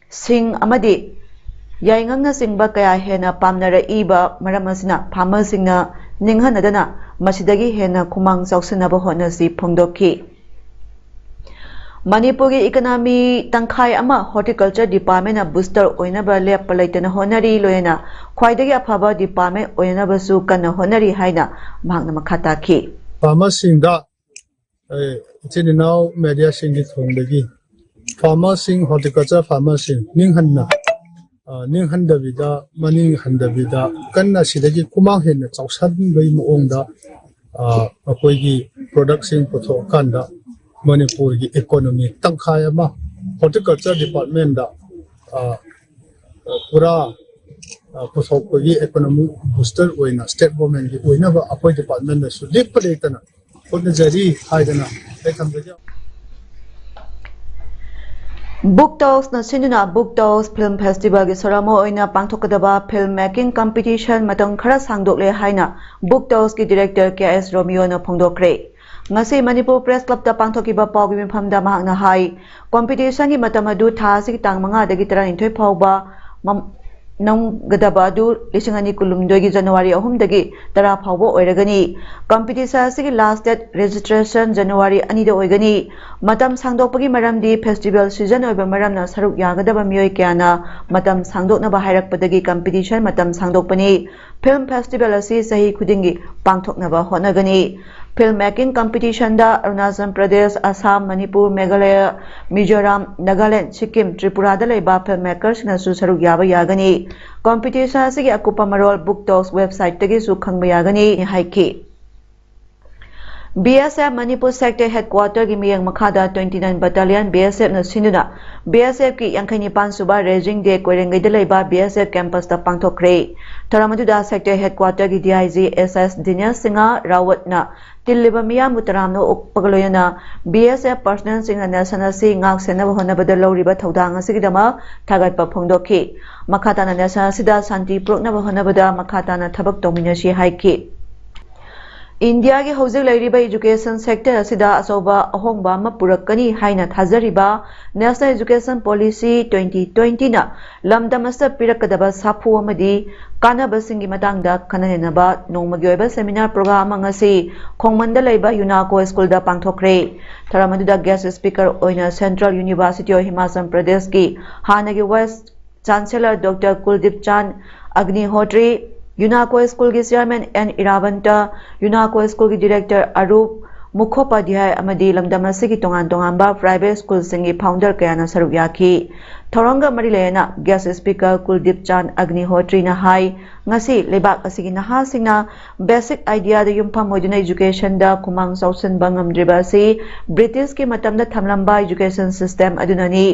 ꯁꯤꯡ ꯑꯃꯗꯤ ꯌꯥꯏꯉꯪꯅꯆꯤꯡꯕ ꯀꯌꯥ ꯍꯦꯟꯅ ꯄꯥꯝꯅꯔꯛꯏꯕ ꯃꯔꯝ ꯑꯁꯤꯅ farmer ꯁꯤꯡꯅ ꯅꯤꯡꯍꯟꯅꯗꯅ ꯃꯁꯤꯗꯒꯤ ꯍꯦꯟꯅ ꯈꯨꯃꯥꯡ ꯆꯥꯎꯁꯤꯟꯅꯕ ꯍꯣꯠꯅꯁꯤ ꯐꯣꯡꯗꯣꯛꯈꯤ꯫ ꯃꯅꯤꯄꯨꯔꯒꯤ economy ꯇꯪꯈꯥꯏ ꯑꯃ Horticulture Department ꯅ booster ꯑꯣꯏꯅꯕ ꯂꯦꯞꯄ ꯂꯩꯇꯅ ꯍꯣꯠꯅꯔꯤ, ꯂꯣꯏꯅꯅ ꯈ꯭ꯋꯥꯏꯗꯒꯤ ꯑꯐꯕ department ꯑꯣꯏꯅꯅꯕꯁꯨ ꯀꯟꯅ ꯍꯣꯠꯅꯔꯤ ꯍꯥꯏꯅ ꯃꯍꯥꯛꯅ ꯃꯈꯥ ꯇꯥꯈꯤ꯫ Farmer ꯁꯤꯡꯗ, ꯑꯦ, ꯏꯆꯤꯟ ꯏꯅꯥꯎ media ꯁꯤꯡꯒꯤ ꯊꯣꯡꯗꯒꯤ farmer ꯁꯤꯡ, horticulture farmer ꯁꯤꯡ ꯅꯤꯡꯍꯟꯅ, ꯑ, ꯅꯤꯡꯍꯟꯗꯕꯤꯗ, ꯃꯅꯤꯡ ꯍꯟꯗꯕꯤꯗ ꯀꯟꯅ ꯁꯤꯗꯒꯤ ꯈꯨꯃꯥꯡ ꯍꯦꯟꯅ ꯆꯥꯎꯁꯟꯕꯒꯤ ꯃꯑꯣꯡꯗ, ꯑ, ꯑꯩꯈꯣꯏꯒꯤ product ꯁꯤꯡ ꯄꯨꯊꯣꯛꯑꯀꯥꯟꯗ ꯃꯅꯤꯄꯨꯔꯒꯤ economy ꯇꯪꯈꯥꯏ ꯑꯃ Horticulture Department ꯇ, ꯑ, ꯄꯨꯔꯥ, ꯑ, ꯄꯨꯊꯣꯛꯄꯒꯤ economic booster ꯑꯣꯏꯅ state government ꯀꯤ ꯑꯣꯏꯅꯕ ꯑꯩꯈꯣꯏ department ꯅꯁꯨ ꯂꯦꯞꯄ ꯂꯩꯇꯅ ꯍꯣꯠꯅꯖꯔꯤ ꯍꯥꯏꯗꯅ ꯑꯩ ꯊꯝꯖꯒꯦ꯫ ꯕꯨꯛ ꯇꯣꯛꯁꯅ ꯁꯤꯟꯗꯨꯅ ꯕꯨꯛ ꯇꯣꯛꯁ ꯐꯤꯜꯝ ꯐꯦꯁꯇꯤꯚꯦꯜꯒꯤ ꯁꯔꯨꯛ ꯑꯃ ꯑꯣꯏꯅ ꯄꯥꯡꯊꯣꯛꯀꯗꯕ ꯐꯤꯜꯝ ꯃꯦꯀꯤꯡ ꯀꯝꯄꯤꯇꯤꯁꯟ ꯃꯇꯝ ꯈꯔ ꯁꯥꯡꯗꯣꯛꯂꯦ ꯍꯥꯏꯅ ꯕꯨꯛ ꯇꯣꯛꯁꯀꯤ ꯗꯤꯔꯦꯛꯇꯔ ꯀꯦ ꯑꯦꯁ ꯔꯣꯃꯤꯌꯣꯅ ꯐꯣꯡꯗꯣꯛꯈ꯭ꯔꯦ꯫ ꯉꯁꯤ ꯃꯅꯤꯄꯨꯔ ꯄ꯭ꯔꯦꯁ ꯀ꯭ꯂꯕꯇ ꯄꯥꯡꯊꯣꯛꯈꯤꯕ ꯄꯥꯎꯒꯤ ꯃꯤꯐꯝꯗ ꯃꯍꯥꯛꯅ ꯍꯥꯏ, ꯀꯝꯄꯤꯇꯤꯁꯟꯒꯤ ꯃꯇꯝ ꯑꯗꯨ ꯊꯥ ꯑꯁꯤꯒꯤ ꯇꯥꯡ ꯃꯉꯥꯗꯒꯤ ꯇꯔꯥꯅꯤꯊꯣꯏ ꯐꯥꯎꯕ ꯃꯝ-, ꯅꯝꯒꯗꯕ ꯑꯗꯨ ꯂꯤꯁꯤꯡ ꯑꯅꯤ ꯀꯨꯟꯍꯨꯝꯗꯣꯏꯒꯤ ꯖꯅꯋꯥꯔꯤ ꯑꯍꯨꯝꯗꯒꯤ ꯇꯔꯥ ꯐꯥꯎꯕ ꯑꯣꯏꯔꯒꯅꯤ꯫ ꯀꯝꯄꯤꯇꯤꯁꯟ ꯑꯁꯤꯒꯤ ꯂꯥꯁ ꯗꯦꯠ ꯔꯦꯖꯤꯁꯇ꯭ꯔꯦꯁꯟ ꯖꯅꯋꯥꯔꯤ ꯑꯅꯤꯗ ꯑꯣꯏꯒꯅꯤ꯫ ꯃꯇꯝ ꯁꯥꯡꯗꯣꯛꯄꯒꯤ ꯃꯔꯝꯗꯤ ꯐꯦꯁꯇꯤꯚꯦꯜ ꯁꯤꯖꯟ ꯑꯣꯏꯕ ꯃꯔꯝꯅ ꯁꯔꯨꯛ ꯌꯥꯒꯗꯕ ꯃꯤꯑꯣꯏ ꯀꯌꯥꯅ ꯃꯇꯝ ꯁꯥꯡꯗꯣꯛꯅꯕ ꯍꯥꯏꯔꯛꯄꯗꯒꯤ ꯀꯝꯄꯤꯇꯤꯁꯟ ꯃꯇꯝ ꯁꯥꯡꯗꯣꯛꯄꯅꯤ꯫ ꯐꯤꯜꯝ ꯐꯦꯁꯇꯤꯚꯦꯜ ꯑꯁꯤ ꯆꯍꯤ ꯈꯨꯗꯤꯡꯒꯤ ꯄꯥꯡꯊꯣꯛꯅꯕ ꯍꯣꯠꯅꯒꯅꯤ꯫ ꯐꯤꯜꯝ ꯃꯦꯀꯤꯡ ꯀꯝꯄꯤꯇꯤꯁꯟꯗ ꯑꯔꯨꯅꯥꯆꯜ ꯄ꯭ꯔꯗꯦꯁ, ꯑꯁꯥꯝ, ꯃꯅꯤꯄꯨꯔ, ꯃꯦꯘꯥꯂꯌ, ꯃꯤꯖꯣꯔꯥꯝ, ꯅꯥꯒꯥꯂꯦꯟ, ꯁꯤꯛꯀꯤꯝ, ꯇ꯭ꯔꯤꯄꯨꯔꯥꯗ ꯂꯩꯕ ꯐꯤꯜꯝ ꯃꯦꯀꯔꯁꯤꯡꯅꯁꯨ ꯁꯔꯨꯛ ꯌꯥꯕ ꯌꯥꯒꯅꯤ꯫ ꯀꯝꯄꯤꯇꯤꯁꯟ ꯑꯁꯤꯒꯤ ꯑꯀꯨꯞꯄ ꯃꯔꯣꯜ ꯕꯨꯛ ꯇꯣꯛꯁ ꯋꯦꯕꯁꯥꯏꯠꯇꯒꯤꯁꯨ ꯈꯪꯕ ꯌꯥꯒꯅꯤ ꯍꯥꯏꯈꯤ꯫ ꯕꯤ ꯑꯦꯁ ꯑꯦꯐ ꯃꯅꯤꯄꯨꯔ ꯁꯦꯛꯇꯔ ꯍꯦꯗꯀ꯭ꯋꯥꯇꯔꯒꯤ ꯃꯤꯠꯌꯦꯡ ꯃꯈꯥꯗ ꯇ꯭ꯋꯦꯟꯇꯤ ꯅꯥꯏꯟ ꯕꯠꯇꯥꯂꯤꯌꯟ ꯕꯤ ꯑꯦꯁ ꯑꯦꯐꯅ ꯁꯤꯟꯗꯨꯅ ꯕꯤ ꯑꯦꯁ ꯑꯦꯐꯀꯤ ꯌꯥꯡꯈꯩ ꯅꯤꯄꯥꯟ ꯁꯨꯕ ꯔꯦꯖꯤꯡ ꯗꯦ ꯀꯣꯏꯔꯦꯡꯒꯩꯗ ꯂꯩꯕ ꯕꯤ ꯑꯦꯁ ꯑꯦꯐ ꯀꯦꯝꯄꯁꯇ ꯄꯥꯡꯊꯣꯛꯈ꯭ꯔꯦ꯫ ꯊꯧꯔꯝ ꯑꯗꯨꯗ ꯁꯦꯛꯇꯔ ꯍꯦꯗꯀ꯭ꯋꯥꯇꯔꯒꯤ ꯗꯤ ꯑꯥꯏ ꯖꯤ ꯑꯦꯁ ꯑꯦꯁ ꯗꯤꯅꯦꯁ ꯁꯤꯡꯍ ꯔꯥꯋꯠꯅ ꯇꯤꯜꯂꯤꯕ ꯃꯤꯌꯥꯝꯕꯨ ꯇꯔꯥꯝꯅ ꯑꯣꯛꯄꯒ ꯂꯣꯏꯅꯅ ꯕꯤ ꯑꯦꯁ ꯑꯦꯐ ꯄꯔꯁꯅꯦꯜꯁꯤꯡꯅ ꯅꯦꯁꯟ ꯑꯁꯤ ꯉꯥꯛ ꯁꯦꯟꯅꯕ ꯍꯣꯠꯅꯕꯗ ꯂꯧꯔꯤꯕ ꯊꯧꯗꯥꯡ ꯑꯁꯤꯒꯤꯗꯃꯛ ꯊꯥꯒꯠꯄ ꯐꯣꯡꯗꯣꯛꯈꯤ꯫ ꯃꯈꯥ ꯇꯥꯅ ꯅꯦꯁꯟ ꯑꯁꯤꯗ ꯁꯥꯟꯇꯤ ꯄꯨꯔꯛꯅꯕ ꯍꯣꯠꯅꯕꯗ ꯃꯈꯥ ꯇꯥꯅ ꯊꯕꯛ ꯇꯧꯃꯤꯟꯅꯁꯤ ꯍꯥꯏꯈꯤ꯫ ꯏꯟꯗꯤꯌꯥꯒꯤ ꯍꯧꯖꯤꯛ ꯂꯩꯔꯤꯕ ꯏꯖꯨꯀꯦꯁꯟ ꯁꯦꯛꯇꯔ ꯑꯁꯤꯗ ꯑꯆꯧꯕ ꯑꯍꯣꯡꯕ ꯑꯃ ꯄꯨꯔꯛꯀꯅꯤ ꯍꯥꯏꯅ ꯊꯥꯖꯔꯤꯕ ꯅꯦꯁꯅꯦꯜ ꯏꯖꯨꯀꯦꯁꯟ ꯄꯣꯂꯤꯁꯤ ꯇ꯭ꯋꯦꯟꯇꯤ ꯇ꯭ꯋꯦꯟꯇꯤꯅ ꯂꯝꯗꯝ ꯑꯁꯤꯗ ꯄꯤꯔꯛꯀꯗꯕ ꯁꯥꯐꯨ ꯑꯃꯗꯤ ꯀꯥꯟꯅꯕꯁꯤꯡꯒꯤ ꯃꯇꯥꯡꯗ ꯈꯟꯅ ꯅꯩꯅꯕ ꯅꯣꯡꯃꯒꯤ ꯑꯣꯏꯕ ꯁꯦꯃꯤꯅꯥꯔ ꯄ꯭ꯔꯣꯒ꯭ꯔꯥꯝ ꯑꯃ ꯉꯁꯤ ꯈꯣꯡꯃꯟꯗ ꯂꯩꯕ ꯌꯨꯅꯥꯀꯣ ꯁ꯭ꯀꯨꯜꯗ ꯄꯥꯡꯊꯣꯛꯈ꯭ꯔꯦ꯫ ꯊꯧꯔꯝ ꯑꯗꯨꯗ ꯒꯦꯁ ꯁ꯭ꯄꯤꯀꯔ ꯑꯣꯏꯅ Central University of Himachal Pradeshꯀꯤ ꯍꯥꯟꯅꯒꯤ ꯋꯥꯏꯁ ꯆꯥꯟꯁꯦꯂꯔ ꯗꯣꯛꯇꯔ ꯀꯨꯜꯗꯤꯞ ꯆꯥꯟ ꯑꯒꯅꯤꯍꯣꯇ꯭ꯔꯤ, ꯌꯨꯅꯥꯀꯣ ꯁ꯭ꯀꯨꯜꯒꯤ ꯆꯤꯌꯔꯃꯦꯟ ꯑꯦꯟ ꯏꯔꯥꯕꯟꯇ, ꯌꯨꯅꯥꯀꯣ ꯁ꯭ꯀꯨꯜꯒꯤ ꯗꯤꯔꯦꯛꯇꯔ ꯑꯔꯨꯞ ꯃꯨꯈꯣꯄꯥꯙ꯭ꯌꯥꯏ ꯑꯃꯗꯤ ꯂꯝꯗꯝ ꯑꯁꯤꯒꯤ ꯇꯣꯉꯥꯟ ꯇꯣꯉꯥꯟꯕ ꯄ꯭ꯔꯥꯏꯚꯦꯠ ꯁ꯭ꯀꯨꯜꯁꯤꯡꯒꯤ ꯐꯥꯎꯟꯗꯔ ꯀꯌꯥꯅ ꯁꯔꯨꯛ ꯌꯥꯈꯤ꯫ ꯊꯧꯔꯝꯒ ꯃꯔꯤ ꯂꯩꯅꯅ guest speaker ꯀꯨꯜꯗꯤꯞ ꯆꯥꯟ ꯑꯒ꯭ꯅꯤꯍꯣꯇ꯭ꯔꯤꯅ ꯍꯥꯏ, ꯉꯁꯤ ꯂꯩꯕꯥꯛ ꯑꯁꯤꯒꯤ ꯅꯍꯥꯁꯤꯡꯅ basic ideaꯗ ꯌꯨꯝꯐꯝ ꯑꯣꯏꯗꯨꯅ educationꯗ ꯈꯨꯃꯥꯡ ꯆꯥꯎꯁꯤꯟꯕ ꯉꯝꯗ꯭ꯔꯤꯕ ꯑꯁꯤ Britishꯀꯤ ꯃꯇꯝꯗ ꯊꯝꯂꯝꯕ education system ꯑꯗꯨꯅꯅꯤ꯫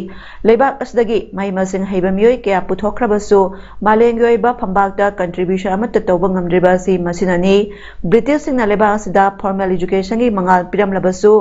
ꯂꯩꯕꯥꯛ ꯑꯁꯤꯗꯒꯤ ꯃꯍꯩ ꯃꯁꯤꯡ ꯍꯩꯕ ꯃꯤꯑꯣꯏ ꯀꯌꯥ ꯄꯨꯊꯣꯛꯈ꯭ꯔꯕꯁꯨ ꯃꯥꯂꯦꯝꯒꯤ ꯑꯣꯏꯕ ꯐꯝꯕꯥꯛꯇ contribution ꯑꯃꯠꯇ ꯇꯧꯕ ꯉꯝꯗ꯭ꯔꯤꯕ ꯑꯁꯤ ꯃꯁꯤꯅꯅꯤ꯫ Britishꯁꯤꯡꯅ ꯂꯩꯕꯥꯛ ꯑꯁꯤꯗ formal educationꯒꯤ ꯃꯉꯥꯜ ꯄꯤꯔꯝꯂꯕꯁꯨ,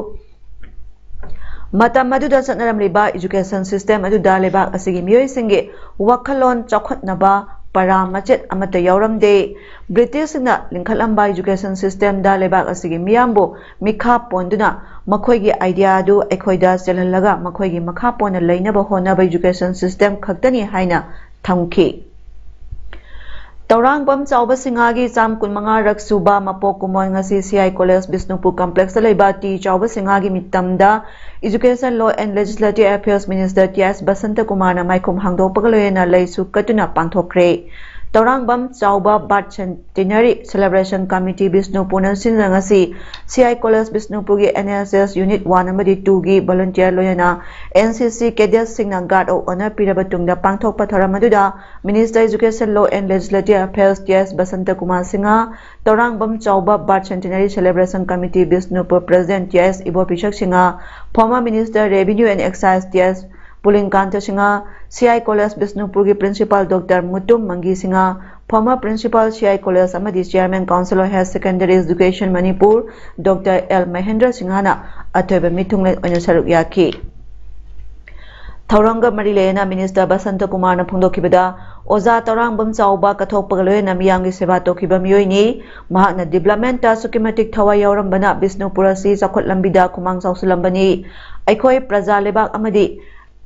ꯃꯇꯝ ꯑꯗꯨꯗ ꯆꯠꯅꯔꯝꯂꯤꯕ education system ꯑꯗꯨꯗ ꯂꯩꯕꯥꯛ ꯑꯁꯤꯒꯤ ꯃꯤꯑꯣꯏꯁꯤꯡꯒꯤ ꯋꯥꯈꯜꯂꯣꯟ ꯆꯥꯎꯈꯠꯅꯕ ꯄꯔꯥ ꯃꯆꯦꯠ ꯑꯃꯠꯇ ꯌꯥꯎꯔꯝꯗꯦ꯫ Britishꯁꯤꯡꯅ ꯂꯤꯡꯈꯠꯂꯝꯕ education systemꯗ ꯂꯩꯕꯥꯛ ꯑꯁꯤꯒꯤ ꯃꯤꯌꯥꯝꯕꯨ ꯃꯤꯈꯥ ꯄꯣꯟꯗꯨꯅ ꯃꯈꯣꯏꯒꯤ idea ꯑꯗꯨ ꯑꯩꯈꯣꯏꯗ ꯆꯦꯜꯍꯜꯂꯒ ꯃꯈꯣꯏꯒꯤ ꯃꯈꯥ ꯄꯣꯟꯅ ꯂꯩꯅꯕ ꯍꯣꯠꯅꯕ education system ꯈꯛꯇꯅꯤ ꯍꯥꯏꯅ ꯊꯝꯈꯤ꯫ ꯇꯧꯔꯥꯡꯕꯝ ꯆꯥꯎꯕ ꯁꯤꯡꯍꯥꯒꯤ ꯆꯥꯝ ꯀꯨꯟꯃꯉꯥ ꯔꯛ ꯁꯨꯕ ꯃꯄꯣꯛ ꯀꯨꯝꯑꯣꯟ ꯉꯁꯤ C I College ꯕꯤꯁꯅꯨꯄꯨꯔ complexꯇ ꯂꯩꯕ ꯇꯤ ꯆꯥꯎꯕ ꯁꯤꯡꯍꯥꯒꯤ ꯃꯤꯇꯝꯗ Education, Law and Legislative Affairs Minister T S Basanta ꯀꯨꯃꯥꯔꯅ ꯃꯥꯏꯈꯨꯝ ꯍꯥꯡꯗꯣꯛꯄꯒ ꯂꯣꯏꯅꯅ ꯂꯩꯁꯨ ꯀꯠꯇꯨꯅ ꯄꯥꯡꯊꯣꯛꯈ꯭ꯔꯦ꯫ ꯇꯧꯔꯥꯡꯕꯝ ꯆꯥꯎꯕ Birth Centenary Celebration Committee ꯕꯤꯁꯅꯨꯄꯨꯔꯅ ꯁꯤꯟꯗꯨꯅ ꯉꯁꯤ C I College ꯕꯤꯁꯅꯨꯄꯨꯔꯒꯤ N S S Unit one ꯑꯃꯗꯤ twoꯒꯤ volunteer ꯂꯣꯏꯅꯅ N C C cadetꯁꯤꯡꯅ guard of honour ꯄꯤꯔꯕ ꯇꯨꯡꯗ ꯄꯥꯡꯊꯣꯛꯄ ꯊꯧꯔꯝ ꯑꯗꯨꯗ Minister Education, Law and Legislative Affairs T S Basanta Kumar Singh, Tourangbam ꯆꯥꯎꯕ Birth Centenary Celebration Committee Bishnupur President T S ꯏꯕꯣꯄꯤꯁꯛ Singh, former Minister Revenue and Excise T S ꯄꯨꯂꯤꯡꯀꯥꯟꯇ Singh, C I College ꯕꯤꯁꯅꯨꯄꯨꯔꯒꯤ Principal Doctor Mutum ꯃꯪꯒꯤ Singh, former Principal C I College ꯑꯃꯗꯤ Chairman Council of Higher Secondary Education Manipur Doctor L Mahendra ꯁꯤꯡꯍꯅ ꯑꯊꯣꯏꯕ ꯃꯤꯊꯨꯡꯂꯦꯟ ꯑꯣꯏꯅ ꯁꯔꯨꯛ ꯌꯥꯈꯤ꯫ ꯊꯧꯔꯝꯒ ꯃꯔꯤ ꯂꯩꯅꯅ Minister ꯕꯁꯟꯇ ꯀꯨꯃꯥꯔꯅ ꯐꯣꯡꯗꯣꯛꯈꯤꯕꯗ, ꯑꯣꯖꯥ ꯇꯧꯔꯥꯡꯕꯝ ꯆꯥꯎꯕ ꯀꯠꯊꯣꯛꯄꯒ ꯂꯣꯏꯅꯅ ꯃꯤꯌꯥꯝꯒꯤ ꯁꯦꯕꯥ ꯇꯧꯈꯤꯕ ꯃꯤꯑꯣꯏꯅꯤ꯫ ꯃꯍꯥꯛꯅ developmentꯇ ꯑꯁꯨꯛꯀꯤ ꯃꯇꯤꯛ ꯊꯋꯥꯏ ꯌꯥꯎꯔꯝꯕꯅ ꯕꯤꯁꯅꯨꯄꯨꯔ ꯑꯁꯤ ꯆꯥꯎꯈꯠ ꯂꯝꯕꯤꯗ ꯈꯨꯃꯥꯡ ꯆꯥꯎꯁꯤꯜꯂꯝꯕꯅꯤ꯫ ꯑꯩꯈꯣꯏ ꯄ꯭ꯔꯖꯥ ꯂꯩꯕꯥꯛ ꯑꯃꯗꯤ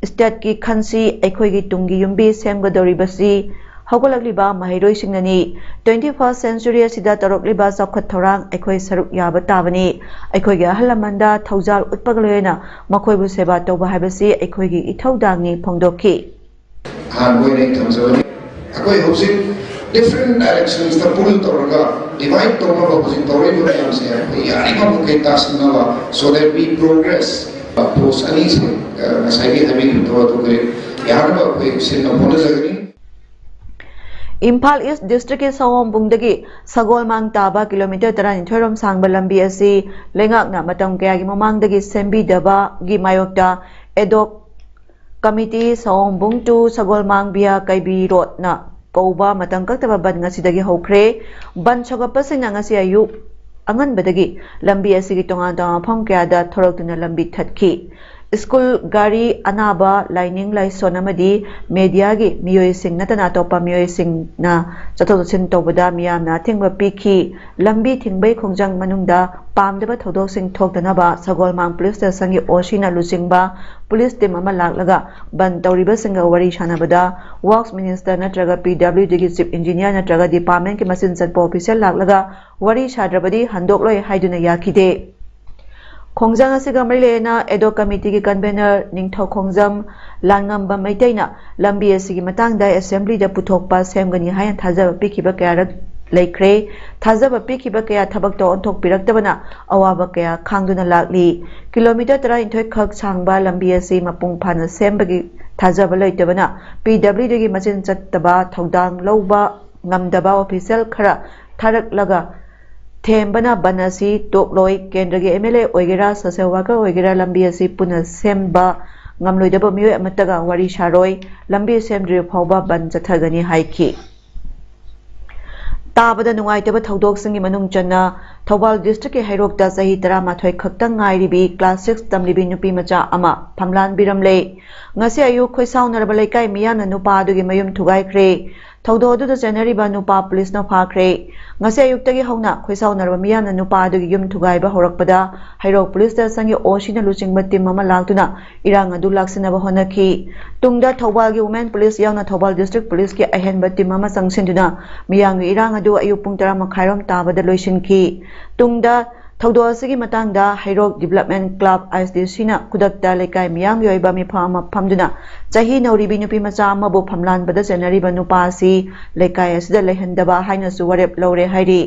stateꯀꯤ ꯈꯟꯁꯤ ꯑꯩꯈꯣꯏꯒꯤ ꯇꯨꯡꯒꯤ ꯌꯨꯝꯕꯤ ꯁꯦꯝꯒꯗꯧꯔꯤꯕꯁꯤ ꯍꯧꯒꯠꯂꯛꯂꯤꯕ ꯃꯍꯩꯔꯣꯏꯁꯤꯡꯅꯅꯤ꯫ Twenty first century ꯑꯁꯤꯗ ꯇꯧꯔꯛꯂꯤꯕ ꯆꯥꯎꯈꯠ ꯊꯧꯔꯥꯡ ꯑꯩꯈꯣꯏ ꯁꯔꯨꯛ ꯌꯥꯕ ꯇꯥꯕꯅꯤ꯫ ꯑꯩꯈꯣꯏꯒꯤ ꯑꯍꯜ ꯂꯃꯟꯗ ꯊꯧꯖꯥꯜ ꯎꯠꯄꯒ ꯂꯣꯏꯅꯅ ꯃꯈꯣꯏꯕꯨ ꯁꯦꯕꯥ ꯇꯧꯕ ꯍꯥꯏꯕꯁꯤ ꯑꯩꯈꯣꯏꯒꯤ ꯏꯊꯧꯗꯥꯡꯅꯤ ꯐꯣꯡꯗꯣꯛꯈꯤ꯫ ꯑꯍꯥꯟꯕ ꯑꯣꯏꯅ ꯑꯩ ꯊꯝꯖꯕꯅꯤ꯫ ꯑꯩꯈꯣꯏ ꯍꯧꯖꯤꯛ different directionsꯇ pull ꯇꯧꯔꯒ divide ꯇꯧꯅꯕ ꯍꯧꯖꯤꯛ ꯇꯧꯔꯛꯏꯕ ꯃꯌꯥꯝꯁꯦ ꯑꯩꯈꯣꯏ ꯌꯥꯔꯤꯕ ꯃꯈꯩ ꯇꯥꯁꯤꯟꯅꯕ, so that we progress꯫ Post ꯑꯅꯤꯁꯦ, ꯑ, ꯉꯁꯥꯏꯒꯤ ꯍꯥꯏꯕꯤꯈꯤꯕꯗꯣ ꯑꯗꯨ ꯀꯔꯤ ꯌꯥꯅꯕ ꯑꯩꯈꯣꯏ ꯁꯤꯟꯅꯕ ꯍꯣꯠꯅꯖꯒꯅꯤ꯫ ꯏꯝꯐꯥꯜ ꯏꯁ ꯗꯤꯁꯇ꯭ꯔꯤꯛꯀꯤ ꯁꯑꯣꯝꯕꯨꯡꯗꯒꯤ ꯁꯒꯣꯜꯃꯥꯡ ꯇꯥꯕ ꯀꯤꯂꯣꯃꯤꯇꯔ ꯇꯔꯥꯅꯤꯊꯣꯏ ꯔꯣꯝ ꯁꯥꯡꯕ ꯂꯝꯕꯤ ꯑꯁꯤ ꯂꯩꯉꯥꯛꯅ ꯃꯇꯝ ꯀꯌꯥꯒꯤ ꯃꯃꯥꯡꯗꯒꯤ ꯁꯦꯝꯕꯤꯗꯕꯒꯤ ꯃꯥꯌꯣꯛꯇ ꯑꯦꯗꯣꯛ ꯀꯃꯤꯇꯤ ꯁꯑꯣꯝꯕꯨꯡ ꯇꯨ ꯁꯒꯣꯜꯃꯥꯡ ꯚꯤꯌꯥ ꯀꯩꯕꯤ ꯔꯣꯗꯅ ꯀꯧꯕ ꯃꯇꯝ ꯀꯛꯇꯕ ꯕꯟ ꯉꯁꯤꯗꯒꯤ ꯍꯧꯈ꯭ꯔꯦ꯫ ꯕꯟ ꯁꯧꯒꯠꯄꯁꯤꯡꯅ ꯉꯁꯤ ꯑꯌꯨꯛ ꯑꯉꯟꯕꯗꯒꯤ ꯂꯝꯕꯤ ꯑꯁꯤꯒꯤ ꯇꯣꯉꯥꯟ ꯇꯣꯉꯥꯟꯕ ꯃꯐꯝ ꯀꯌꯥꯗ ꯊꯣꯔꯛꯇꯨꯅ ꯂꯝꯕꯤ ꯊꯠꯈꯤ꯫ ꯁ꯭ꯀꯨꯜ, ꯒꯥꯔꯤ, ꯑꯅꯥꯕ, ꯂꯥꯏꯅꯤꯡ ꯂꯥꯏꯁꯣꯟ ꯑꯃꯗꯤ ꯃꯦꯗꯤꯌꯥꯒꯤ ꯃꯤꯑꯣꯏꯁꯤꯡ ꯅꯠꯇꯅ ꯑꯇꯣꯞꯄ ꯃꯤꯑꯣꯏꯁꯤꯡꯅ ꯆꯠꯊꯣꯛ ꯆꯠꯁꯤꯟ ꯇꯧꯕꯗ ꯃꯤꯌꯥꯝꯅ ꯑꯊꯤꯡꯕ ꯄꯤꯈꯤ꯫ ꯂꯝꯕꯤ ꯊꯤꯡꯕꯩ ꯈꯣꯡꯖꯪ ꯃꯅꯨꯡꯗ ꯄꯥꯝꯗꯕ ꯊꯧꯗꯣꯛꯁꯤꯡ ꯊꯣꯛꯇꯅꯕ ꯁꯒꯣꯜꯃꯥꯡ ꯄꯨꯂꯤꯁ ꯁ꯭ꯇꯦꯁꯟꯒꯤ ꯑꯣ ꯁꯤꯅ ꯂꯨꯆꯤꯡꯕ ꯄꯨꯂꯤꯁ ꯇꯤꯝ ꯑꯃ ꯂꯥꯛꯂꯒ ꯕꯟ ꯇꯧꯔꯤꯕꯁꯤꯡꯒ ꯋꯥꯔꯤ ꯁꯥꯟꯅꯕꯗ ꯋꯥꯔꯛꯁ ꯃꯤꯅꯤꯁꯇꯔ ꯅꯠꯇ꯭ꯔꯒ ꯄꯤ ꯗꯕ꯭ꯂꯤꯎ ꯗꯤꯒꯤ ꯆꯤꯐ ꯏꯟꯖꯤꯅꯤꯌꯔ ꯅꯠꯇ꯭ꯔꯒ ꯗꯤꯄꯥꯔꯠꯃꯦꯟꯠꯀꯤ ꯃꯆꯤꯟ ꯆꯠꯄ ꯑꯣꯐꯤꯁꯤꯌꯦꯜ ꯂꯥꯛꯂꯒ ꯋꯥꯔꯤ ꯁꯥꯗ꯭ꯔꯕꯗꯤ ꯍꯟꯗꯣꯛꯂꯣꯏ ꯍꯥꯏꯗꯨꯅ ꯌꯥꯈꯤꯗꯦ꯫ ꯈꯣꯡꯖꯪ ꯑꯁꯤꯒ ꯃꯔꯤ ꯂꯩꯅꯅ ꯑꯦꯗꯣꯛ ꯀꯃꯤꯇꯤꯒꯤ ꯀꯟꯚꯦꯅꯔ ꯅꯤꯡꯊꯧꯈꯣꯡꯖꯝ ꯂꯥꯡꯉꯝꯕ ꯃꯩꯇꯩꯅ ꯂꯝꯕꯤ ꯑꯁꯤꯒꯤ ꯃꯇꯥꯡꯗ ꯑꯦꯁꯦꯝꯕ꯭ꯂꯤꯗ ꯄꯨꯊꯣꯛꯄ ꯁꯦꯝꯒꯅꯤ ꯍꯥꯏꯅ ꯊꯥꯖꯕ ꯄꯤꯈꯤꯕ ꯀꯌꯥꯔꯛ ꯂꯩꯈ꯭ꯔꯦ꯫ ꯊꯥꯖꯕ ꯄꯤꯈꯤꯕ ꯀꯌꯥ ꯊꯕꯛꯇ ꯑꯣꯟꯊꯣꯛꯄꯤꯔꯛꯇꯕꯅ ꯑꯋꯥꯕ ꯀꯌꯥ ꯈꯥꯡꯗꯨꯅ ꯂꯥꯛꯂꯤ꯫ ꯀꯤꯂꯣꯃꯤꯇꯔ ꯇꯔꯥꯅꯤꯊꯣꯏ ꯈꯛ ꯁꯥꯡꯕ ꯂꯝꯕꯤ ꯑꯁꯤ ꯃꯄꯨꯡ ꯐꯥꯅ ꯁꯦꯝꯕꯒꯤ ꯊꯥꯖꯕ ꯂꯩꯇꯕꯅ ꯄꯤ ꯗꯕ꯭ꯂꯤꯎ ꯗꯤꯒꯤ ꯃꯆꯤꯟ ꯆꯠꯇꯕ ꯊꯧꯗꯥꯡ ꯂꯧꯕ ꯉꯝꯗꯕ ꯑꯣꯐꯤꯁꯤꯌꯦꯜ ꯈꯔ ꯊꯥꯔꯛꯂꯒ ꯊꯦꯝꯕꯅ ꯕꯟ ꯑꯁꯤ ꯇꯣꯛꯂꯣꯏ꯫ ꯀꯦꯟꯗ꯭ꯔꯒꯤ ꯑꯦꯝ ꯑꯦꯜ ꯑꯦ ꯑꯣꯏꯒꯦꯔꯥ, ꯁꯣꯁꯤꯌꯦꯜ ꯋꯥꯔꯀꯔ ꯑꯣꯏꯒꯦꯔꯥ, ꯂꯝꯕꯤ ꯑꯁꯤ ꯄꯨꯟꯅ ꯁꯦꯝꯕ ꯉꯝꯂꯣꯏꯗꯕ ꯃꯤꯑꯣꯏ ꯑꯃꯠꯇꯒ ꯋꯥꯔꯤ ꯁꯥꯔꯣꯏ꯫ ꯂꯝꯕꯤ ꯁꯦꯝꯗ꯭ꯔꯤꯕ ꯐꯥꯎꯕ ꯕꯟ ꯆꯠꯊꯒꯅꯤ ꯍꯥꯏꯈꯤ꯫ ꯇꯥꯕꯗ ꯅꯨꯡꯉꯥꯏꯇꯕ ꯊꯧꯗꯣꯛꯁꯤꯡꯒꯤ ꯃꯅꯨꯡ ꯆꯟꯅ ꯊꯧꯕꯥꯜ ꯗꯤꯁꯇ꯭ꯔꯤꯛꯀꯤ ꯍꯩꯔꯣꯛꯇ ꯆꯍꯤ ꯇꯔꯥꯃꯥꯊꯣꯏ ꯈꯛꯇꯪ ꯉꯥꯏꯔꯤꯕꯤ ꯀ꯭ꯂꯥꯁ ꯁꯤꯛꯁ ꯇꯝꯂꯤꯕꯤ ꯅꯨꯄꯤ ꯃꯆꯥ ꯑꯃ ꯐꯝꯂꯥꯟꯕꯤꯔꯝꯂꯦ꯫ ꯉꯁꯤ ꯑꯌꯨꯛ ꯈꯣꯏꯁꯥꯎꯅꯔꯕ ꯂꯩꯀꯥꯏ ꯃꯤꯌꯥꯝꯅ ꯅꯨꯄꯥ ꯑꯗꯨꯒꯤ ꯃꯌꯨꯝ ꯊꯨꯒꯥꯏꯈ꯭ꯔꯦ꯫ ꯊꯧꯗꯣꯛ ꯑꯗꯨꯗ ꯆꯦꯟꯅꯔꯤꯕ ꯅꯨꯄꯥ ꯄꯨꯂꯤꯁꯅ ꯐꯥꯈ꯭ꯔꯦ꯫ ꯉꯁꯤ ꯑꯌꯨꯛꯇꯒꯤ ꯍꯧꯅ ꯈꯣꯏꯁꯥꯎꯅꯔꯕ ꯃꯤꯌꯥꯝꯅ ꯅꯨꯄꯥ ꯑꯗꯨꯒꯤ ꯌꯨꯝ ꯊꯨꯒꯥꯏꯕ ꯍꯧꯔꯛꯄꯗ ꯍꯩꯔꯣꯛ ꯄꯨꯂꯤꯁ ꯁ꯭ꯇꯦꯁꯟꯒꯤ ꯑꯣ ꯁꯤꯅ ꯂꯨꯆꯤꯡꯕ ꯇꯤꯝ ꯑꯃ ꯂꯥꯛꯇꯨꯅ ꯏꯔꯥꯡ ꯑꯗꯨ ꯂꯥꯛꯁꯤꯟꯅꯕ ꯍꯣꯠꯅꯈꯤ꯫ ꯇꯨꯡꯗ ꯊꯧꯕꯥꯜꯒꯤ ꯋꯨꯃꯦꯟ ꯄꯨꯂꯤꯁ ꯌꯥꯎꯅ ꯊꯧꯕꯥꯜ ꯗꯤꯁꯇ꯭ꯔꯤꯛ ꯄꯨꯂꯤꯁꯀꯤ ꯑꯍꯦꯟꯕ ꯇꯤꯝ ꯑꯃ ꯆꯪꯁꯤꯟꯗꯨꯅ ꯃꯤꯌꯥꯝꯒꯤ ꯏꯔꯥꯡ ꯑꯗꯨ ꯑꯌꯨꯛ ꯄꯨꯡ ꯇꯔꯥ ꯃꯈꯥꯏꯔꯣꯝ ꯇꯥꯕꯗ ꯂꯣꯏꯁꯤꯟꯈꯤ꯫ ꯇꯨꯡꯗ ꯊꯧꯗꯣꯛ ꯑꯁꯤꯒꯤ ꯃꯇꯥꯡꯗ ꯍꯩꯔꯣꯛ ꯗꯤꯕꯂꯞꯃꯦꯟ ꯀ꯭ꯂꯕ, ꯑꯥꯏ ꯑꯦꯁ ꯗꯤ ꯁꯤꯅ ꯈꯨꯗꯛꯇ ꯂꯩꯀꯥꯏ ꯃꯤꯌꯥꯝꯒꯤ ꯑꯣꯏꯕ ꯃꯤꯐꯝ ꯑꯃ ꯐꯝꯗꯨꯅ ꯆꯍꯤ ꯅꯧꯔꯤꯕꯤ ꯅꯨꯄꯤ ꯃꯆꯥ ꯑꯃꯕꯨ ꯐꯝꯂꯥꯟꯕꯗ ꯆꯦꯟꯅꯔꯤꯕ ꯅꯨꯄꯥ ꯑꯁꯤ ꯂꯩꯀꯥꯏ ꯑꯁꯤꯗ ꯂꯩꯍꯟꯗꯕ ꯍꯥꯏꯅꯁꯨ ꯋꯥꯔꯦꯞ ꯂꯧꯔꯦ ꯍꯥꯏꯔꯤ꯫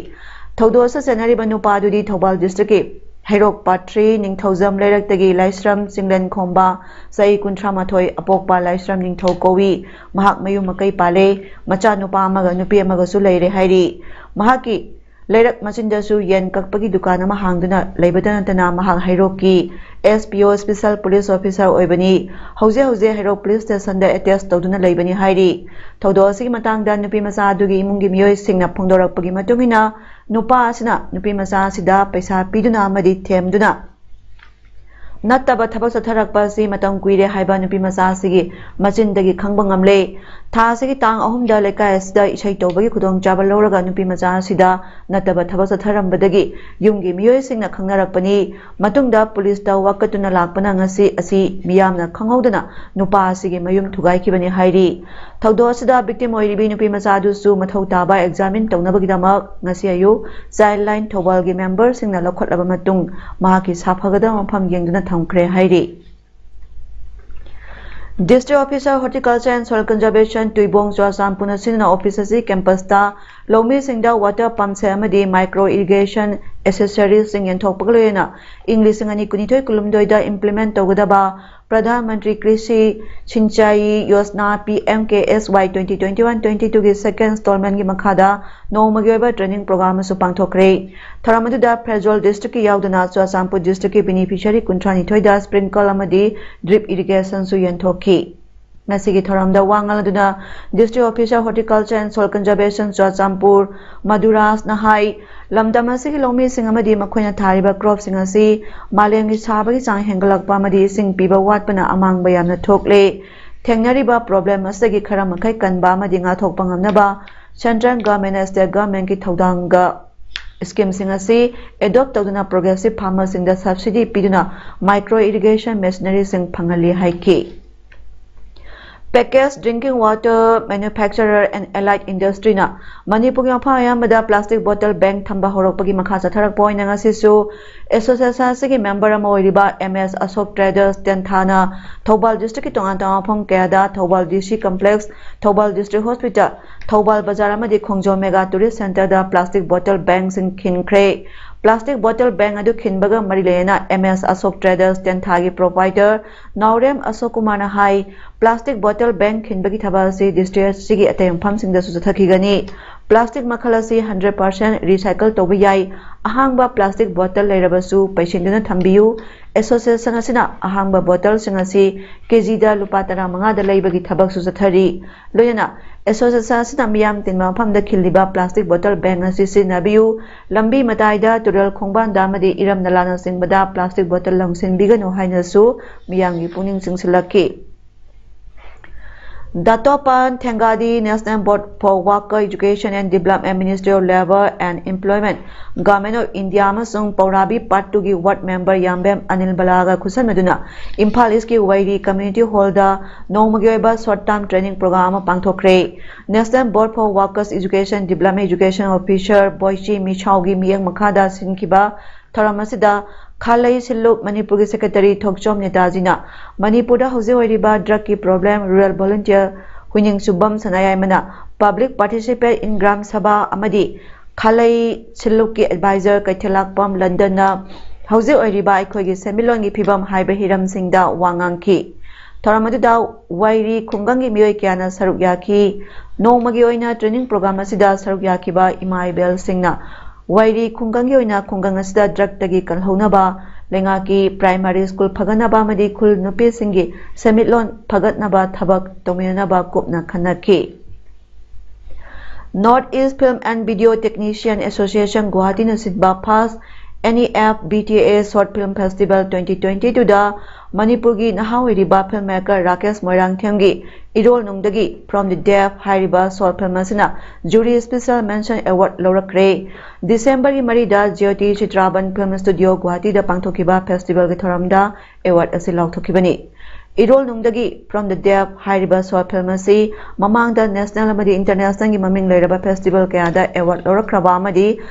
ꯊꯧꯗꯣꯛ ꯑꯁꯤꯗ ꯆꯦꯟꯅꯔꯤꯕ ꯅꯨꯄꯥ ꯑꯗꯨꯗꯤ ꯊꯧꯕꯥꯜ ꯗꯤꯁꯇ꯭ꯔꯤꯛꯀꯤ ꯍꯩꯔꯣꯛ ꯄꯥꯠ ꯊ꯭ꯔꯤ ꯅꯤꯡꯊꯧꯖꯝ ꯂꯩꯔꯛꯇꯒꯤ ꯂꯥꯏꯁ꯭ꯔꯝ ꯆꯤꯡꯂꯦꯟ ꯈꯣꯝꯕ, ꯆꯍꯤ ꯀꯨꯟꯊ꯭ꯔꯥ ꯃꯥꯊꯣꯏ, ꯑꯄꯣꯛꯄ ꯂꯥꯏꯁ꯭ꯔꯝ ꯅꯤꯡꯊꯧ ꯀꯧꯏ꯫ ꯃꯍꯥꯛ ꯃꯌꯨꯝ ꯃꯀꯩ ꯄꯥꯜꯂꯦ꯫ ꯃꯆꯥ ꯅꯨꯄꯥ ꯑꯃꯒ ꯅꯨꯄꯤ ꯑꯃꯒꯁꯨ ꯂꯩꯔꯦ ꯍꯥꯏꯔꯤ꯫ ꯃꯍꯥꯛꯀꯤ ꯂꯩꯔꯛ ꯃꯆꯤꯟꯗꯁꯨ ꯌꯦꯟ ꯀꯛꯄꯒꯤ ꯗꯨꯀꯥꯟ ꯑꯃ ꯍꯥꯡꯗꯨꯅ ꯂꯩꯕꯇ ꯅꯠꯇꯅ ꯃꯍꯥꯛ ꯍꯩꯔꯣꯛꯀꯤ S P O, Special Police Officer, ꯑꯣꯏꯕꯅꯤ꯫ ꯍꯧꯖꯤꯛ ꯍꯧꯖꯤꯛ ꯍꯩꯔꯣꯛ ꯄꯨꯂꯤꯁ ꯁ꯭ꯇꯦꯁꯟꯗ ꯑꯦꯇꯦꯆ ꯇꯧꯗꯨꯅ ꯂꯩꯕꯅꯤ ꯍꯥꯏꯔꯤ꯫ ꯊꯧꯗꯣꯛ ꯑꯁꯤꯒꯤ ꯃꯇꯥꯡꯗ ꯅꯨꯄꯤ ꯃꯆꯥ ꯑꯗꯨꯒꯤ ꯏꯃꯨꯡꯒꯤ ꯃꯤꯑꯣꯏꯁꯤꯡꯅ ꯐꯣꯡꯗꯣꯔꯛꯄꯒꯤ ꯃꯇꯨꯡ ꯏꯟꯅ, ꯅꯨꯄꯥ ꯑꯁꯤꯅ ꯅꯨꯄꯤ ꯃꯆꯥ ꯑꯁꯤꯗ ꯄꯩꯁꯥ ꯄꯤꯗꯨꯅ ꯑꯃꯗꯤ ꯊꯦꯝꯗꯨꯅ ꯅꯠꯇꯕ ꯊꯕꯛ ꯆꯠꯊꯔꯛꯄ ꯑꯁꯤ ꯃꯇꯝ ꯀꯨꯏꯔꯦ ꯍꯥꯏꯕ ꯅꯨꯄꯤ ꯃꯆꯥ ꯑꯁꯤꯒꯤ ꯃꯆꯤꯟꯗꯒꯤ ꯈꯪꯕ ꯉꯝꯂꯦ꯫ ꯊꯥ ꯑꯁꯤꯒꯤ ꯇꯥꯡ ꯑꯍꯨꯝꯗ ꯂꯩꯀꯥꯏ ꯑꯁꯤꯗ ꯏꯁꯩ ꯇꯧꯕꯒꯤ ꯈꯨꯗꯣꯡꯆꯥꯕ ꯂꯧꯔꯒ ꯅꯨꯄꯤ ꯃꯆꯥ ꯑꯁꯤꯗ ꯅꯠꯇꯕ ꯊꯕꯛ ꯆꯠꯊꯔꯝꯕꯗꯒꯤ ꯌꯨꯝꯒꯤ ꯃꯤꯑꯣꯏꯁꯤꯡꯅ ꯈꯪꯅꯔꯛꯄꯅꯤ꯫ ꯃꯇꯨꯡꯗ ꯄꯨꯂꯤꯁꯇ ꯋꯥꯀꯠꯇꯨꯅ ꯂꯥꯛꯄꯅ ꯉꯁꯤ ꯑꯁꯤ ꯃꯤꯌꯥꯝꯅ ꯈꯪꯍꯧꯗꯅ ꯅꯨꯄꯥ ꯑꯁꯤꯒꯤ ꯃꯌꯨꯝ ꯊꯨꯒꯥꯏꯈꯤꯕꯅꯤ ꯍꯥꯏꯔꯤ꯫ ꯊꯧꯗꯣꯛ ꯑꯁꯤꯗ victim ꯑꯣꯏꯔꯤꯕꯤ ꯅꯨꯄꯤ ꯃꯆꯥ ꯑꯗꯨꯁꯨ ꯃꯊꯧ ꯇꯥꯕ examine ꯇꯧꯅꯕꯒꯤꯗꯃꯛ ꯉꯁꯤ ꯑꯌꯨꯛ Childline ꯊꯧꯕꯥꯜꯒꯤ memberꯁꯤꯡꯅ ꯂꯧꯈꯠꯂꯕ ꯃꯇꯨꯡ ꯃꯍꯥꯛꯀꯤ ꯁꯥꯐꯒꯗꯕ ꯃꯐꯝ ꯌꯦꯡꯗꯨꯅ ꯊꯝꯈ꯭ꯔꯦ ꯍꯥꯏꯔꯤ꯫ District Officer, Horticulture and Soil Conservation, ꯇꯨꯏꯕꯣꯡ ꯆꯨꯔꯥꯆꯥꯟꯄꯨꯔꯅ ꯁꯤꯖꯤꯟꯅ office ꯑꯁꯤ campusꯇ ꯂꯧꯃꯤꯁꯤꯡꯗ water pump set ꯑꯃꯗꯤ micro irrigation accessoriesꯁꯤꯡ ꯌꯦꯟꯊꯣꯛꯄꯒ ꯂꯣꯏꯅꯅ ꯏꯪ ꯂꯤꯁꯤꯡ ꯑꯅꯤ ꯀꯨꯟꯅꯤꯊꯣꯏ ꯀꯨꯟꯍꯨꯝꯗꯣꯏꯗ implement ꯇꯧꯒꯗꯕ ꯄ꯭ꯔꯙꯥꯟ ꯃꯟꯇ꯭ꯔꯤ ꯀ꯭ꯔꯤꯁꯤ Sinchai Yojana, P M K S Y twenty twenty-one twenty-twoꯒꯤ second installmentꯀꯤ ꯃꯈꯥꯗ ꯅꯣꯡꯃꯒꯤ ꯑꯣꯏꯕ training program ꯑꯃꯁꯨ ꯄꯥꯡꯊꯣꯛꯈ꯭ꯔꯦ꯫ ꯊꯧꯔꯝ ꯑꯗꯨꯗ ꯐꯦꯔꯖꯣꯜ districtꯀꯤ ꯌꯥꯎꯗꯅ ꯆꯨꯔꯥꯆꯥꯟꯄꯨꯔ districtꯀꯤ beneficiary ꯀꯨꯟꯊ꯭ꯔꯥꯅꯤꯊꯣꯏꯗ sprinkle ꯑꯃꯗꯤ drip irrigationꯁꯨ ꯌꯦꯟꯊꯣꯛꯈꯤ꯫ ꯉꯁꯤꯒꯤ ꯊꯧꯔꯝꯗ ꯋꯥ ꯉꯥꯡꯂꯗꯨꯅ District Officer, Horticulture and Soil Conservation, Churachandpur, ꯃꯗꯨꯔꯥꯖꯅ ꯍꯥꯏ, ꯂꯝꯗꯝ ꯑꯁꯤꯒꯤ ꯂꯧꯃꯤꯁꯤꯡ ꯑꯃꯗꯤ ꯃꯈꯣꯏꯅ ꯊꯥꯔꯤꯕ cropꯁꯤꯡ ꯑꯁꯤ ꯃꯥꯂꯦꯝꯒꯤ ꯁꯥꯕꯒꯤ ꯆꯥꯡ ꯍꯦꯟꯒꯠꯂꯛꯄ ꯑꯃꯗꯤ ꯏꯁꯤꯡ ꯄꯤꯕ ꯋꯥꯠꯄꯅ ꯑꯃꯥꯡꯕ ꯌꯥꯝꯅ ꯊꯣꯛꯂꯦ꯫ ꯊꯦꯡꯅꯔꯤꯕ problem ꯑꯁꯤꯗꯒꯤ ꯈꯔ ꯃꯈꯩ ꯀꯟꯕ ꯑꯃꯗꯤ ꯉꯥꯛꯊꯣꯛꯄ ꯉꯝꯅꯕ central government, state governmentꯀꯤ ꯊꯧꯗꯥꯡꯒ schemeꯁꯤꯡ ꯑꯁꯤ adopt ꯇꯧꯗꯨꯅ progressive farmerꯁꯤꯡꯗ subsidy ꯄꯤꯗꯨꯅ micro irrigation machineryꯁꯤꯡ ꯐꯪꯍꯜꯂꯤ ꯍꯥꯏꯈꯤ꯫ Packaged drinking water manufacturer and allied industryꯅ ꯃꯅꯤꯄꯨꯔꯒꯤ ꯃꯐꯝ ꯑꯌꯥꯝꯕꯗ plastic bottle ban ꯊꯝꯕ ꯍꯧꯔꯛꯄꯒꯤ ꯃꯈꯥ ꯆꯠꯊꯔꯛꯄ ꯑꯣꯏꯅ ꯉꯁꯤꯁꯨ association ꯑꯁꯤꯒꯤ member ꯑꯃ ꯑꯣꯏꯔꯤꯕ M S Ashok Traders ꯇꯦꯟꯊꯥꯅ Thoubal districtꯀꯤ ꯇꯣꯉꯥꯟ ꯇꯣꯉꯥꯟꯕ ꯃꯐꯝ ꯀꯌꯥꯗ Thoubal D C complex, Thoubal district hospital, Thoubal ꯕꯖꯥꯔ ꯑꯃꯗꯤ ꯈꯣꯡꯖꯣꯝ mega tourist centreꯗ plastic bottle banꯁꯤꯡ ꯈꯤꯟꯈ꯭ꯔꯦ꯫ Plastic bottle ban ꯑꯗꯨ ꯈꯤꯟꯕꯒ ꯃꯔꯤ ꯂꯩꯅꯅ M S Ashok Traders ꯇꯦꯟꯊꯥꯒꯤ proprietor ꯅꯥꯎꯔꯦꯝ ꯑꯁꯣꯛ ꯀꯨꯃꯥꯔꯅ ꯍꯥꯏ, plastic bottle ban ꯈꯤꯟꯕꯒꯤ ꯊꯕꯛ ꯑꯁꯤ district ꯑꯁꯤꯒꯤ ꯑꯇꯩ ꯃꯐꯝꯁꯤꯡꯗꯁꯨ ꯆꯠꯊꯈꯤꯒꯅꯤ꯫ Plastic ꯃꯈꯜ ꯑꯁꯤ hundred percent recycle ꯇꯧꯕ ꯌꯥꯏ꯫ ꯑꯍꯥꯡꯕ plastic bottle ꯂꯩꯔꯕꯁꯨ ꯄꯩꯁꯤꯟꯗꯨꯅ ꯊꯝꯕꯤꯌꯨ꯫ Association ꯑꯁꯤꯅ ꯑꯍꯥꯡꯕ bottleꯁꯤꯡ ꯑꯁꯤ ꯀꯦꯖꯤꯗ ꯂꯨꯄꯥ ꯇꯔꯥꯃꯉꯥꯗ ꯂꯩꯕꯒꯤ ꯊꯕꯛꯁꯨ ꯆꯠꯊꯔꯤ꯫ ꯂꯣꯏꯅꯅ association ꯑꯁꯤꯅ ꯃꯤꯌꯥꯝ ꯇꯤꯟꯕ ꯃꯐꯝꯗ ꯈꯤꯜꯂꯤꯕ plastic bottle ban ꯑꯁꯤ ꯁꯤꯖꯤꯟꯅꯕꯤꯌꯨ꯫ ꯂꯝꯕꯤ ꯃꯇꯥꯏꯗ, ꯇꯨꯔꯦꯜ ꯈꯣꯡꯕꯥꯟꯗ ꯑꯃꯗꯤ ꯏꯔꯝ ꯅꯂꯥꯅꯆꯤꯡꯕꯗ plastic bottle ꯂꯪꯁꯤꯟꯕꯤꯒꯅꯨ ꯍꯥꯏꯅꯁꯨ ꯃꯤꯌꯥꯝꯒꯤ ꯄꯨꯛꯅꯤꯡ ꯆꯤꯡꯁꯤꯜꯂꯛꯈꯤ꯫ ꯗꯥꯇꯣꯄꯥꯟ ꯊꯦꯡꯒꯥꯗꯤ National Board for Worker Education and Development, Ministry of Labour and Employment, Government of India ꯑꯃꯁꯨꯡ ꯄꯧꯔꯥꯕꯤ Part two ꯒꯤ ward member ꯌꯥꯝꯕꯦꯝ Anil ꯕꯂꯥꯒ ꯈꯨꯠꯁꯝꯅꯗꯨꯅ Imphal East ꯀꯤ ꯋꯥꯏꯔꯤ community hall ꯗ ꯅꯣꯡꯃꯒꯤ ꯑꯣꯏꯕ short term training program ꯑꯃ ꯄꯥꯡꯊꯣꯛꯈ꯭ꯔꯦ꯫ National Board for Workers Education Development Education Officer ꯕꯣꯏꯆꯤ ꯃꯤꯁꯥꯎꯒꯤ ꯃꯤꯠꯌꯦꯡ ꯃꯈꯥꯗ ꯁꯤꯟꯈꯤꯕ ꯊꯧꯔꯝ ꯑꯁꯤꯗ ꯈꯥꯂꯩ ꯁꯤꯜꯂꯨꯞ ꯃꯅꯤꯄꯨꯔꯒꯤ secretary ꯊꯣꯛꯆꯣꯝ ꯅꯦꯇꯥꯖꯤꯅ ꯃꯅꯤꯄꯨꯔꯗ ꯍꯧꯖꯤꯛ ꯑꯣꯏꯔꯤꯕ drug ꯀꯤ problem, rural volunteer ꯍꯨꯏꯅꯤꯡꯁꯨꯕꯝ ꯁꯅꯥꯌꯥꯏꯃꯅ public participate in gram sabha ꯑꯃꯗꯤ ꯈꯥꯂꯩ ꯁꯤꯜꯂꯨꯞꯀꯤ advisor ꯀꯩꯊꯦꯜꯂꯥꯛꯄꯝ ꯂꯟꯗꯟꯅ ꯍꯧꯖꯤꯛ ꯑꯣꯏꯔꯤꯕ ꯑꯩꯈꯣꯏꯒꯤ ꯁꯦꯟꯃꯤꯠꯂꯣꯟꯒꯤ ꯐꯤꯕꯝ ꯍꯥꯏꯕ ꯍꯤꯔꯝꯁꯤꯡꯗ ꯋꯥ ꯉꯥꯡꯈꯤ꯫ ꯊꯧꯔꯝ ꯑꯗꯨꯗ ꯋꯥꯏꯔꯤ ꯈꯨꯡꯒꯪꯒꯤ ꯃꯤꯑꯣꯏ ꯀꯌꯥꯅ ꯁꯔꯨꯛ ꯌꯥꯈꯤ꯫ ꯅꯣꯡꯃꯒꯤ ꯑꯣꯏꯅ training program ꯑꯁꯤꯗ ꯁꯔꯨꯛ ꯌꯥꯈꯤꯕ ꯏꯃꯥ ꯏꯕꯦꯜꯁꯤꯡꯅ ꯋꯥꯏꯔꯤ ꯈꯨꯡꯒꯪꯒꯤ ꯑꯣꯏꯅ ꯈꯨꯡꯒꯪ ꯑꯁꯤꯗ drug ꯇꯒꯤ ꯀꯜꯍꯧꯅꯕ, ꯂꯩꯉꯥꯛꯀꯤ primary school ꯐꯒꯠꯅꯕ ꯑꯃꯗꯤ ꯈꯨꯜ ꯅꯨꯄꯤꯁꯤꯡꯒꯤ ꯁꯦꯟꯃꯤꯠꯂꯣꯟ ꯐꯒꯠꯅꯕ ꯊꯕꯛ ꯇꯧꯃꯤꯟꯅꯅꯕ ꯀꯨꯞꯅ ꯈꯟꯅꯈꯤ꯫ North East Film and Video Technician Association ꯒꯨꯋꯥꯍꯥꯇꯤꯅ ꯁꯤꯟꯕ first N E F B T A Short Film Festival twenty twenty-two ꯗ ꯃꯅꯤꯄꯨꯔꯒꯤ ꯅꯍꯥ ꯑꯣꯏꯔꯤꯕ film maker Rakesh ꯃꯣꯏꯔꯥꯡꯊꯦꯝꯒꯤ ꯏꯔꯣꯜꯅꯨꯡꯗꯒꯤ From the Deaf ꯍꯥꯏꯔꯤꯕ short film ꯑꯁꯤꯅ jury special mention award ꯂꯧꯔꯛꯈ꯭ꯔꯦ꯫ ꯗꯤꯁꯦꯝꯕꯔꯒꯤ ꯃꯔꯤꯗ ꯖ꯭ꯌꯣꯇꯤ ꯆꯤꯇ꯭ꯔꯥꯕꯟ Film Studio ꯒꯨꯋꯥꯍꯥꯇꯤꯗ ꯄꯥꯡꯊꯣꯛꯈꯤꯕ festival ꯒꯤ ꯊꯧꯔꯝꯗ award ꯑꯁꯤ ꯂꯥꯎꯊꯣꯛꯈꯤꯕꯅꯤ꯫ ꯏꯔꯣꯜꯅꯨꯡꯗꯒꯤ From the Deaf ꯍꯥꯏꯔꯤꯕ short film ꯑꯁꯤ ꯃꯃꯥꯡꯗ national ꯑꯃꯗꯤ international ꯒꯤ ꯃꯃꯤꯡ ꯂꯩꯔꯕ festival ꯀꯌꯥꯗ award ꯂꯧꯔꯛꯈ꯭ꯔꯕ ꯑꯃꯗꯤ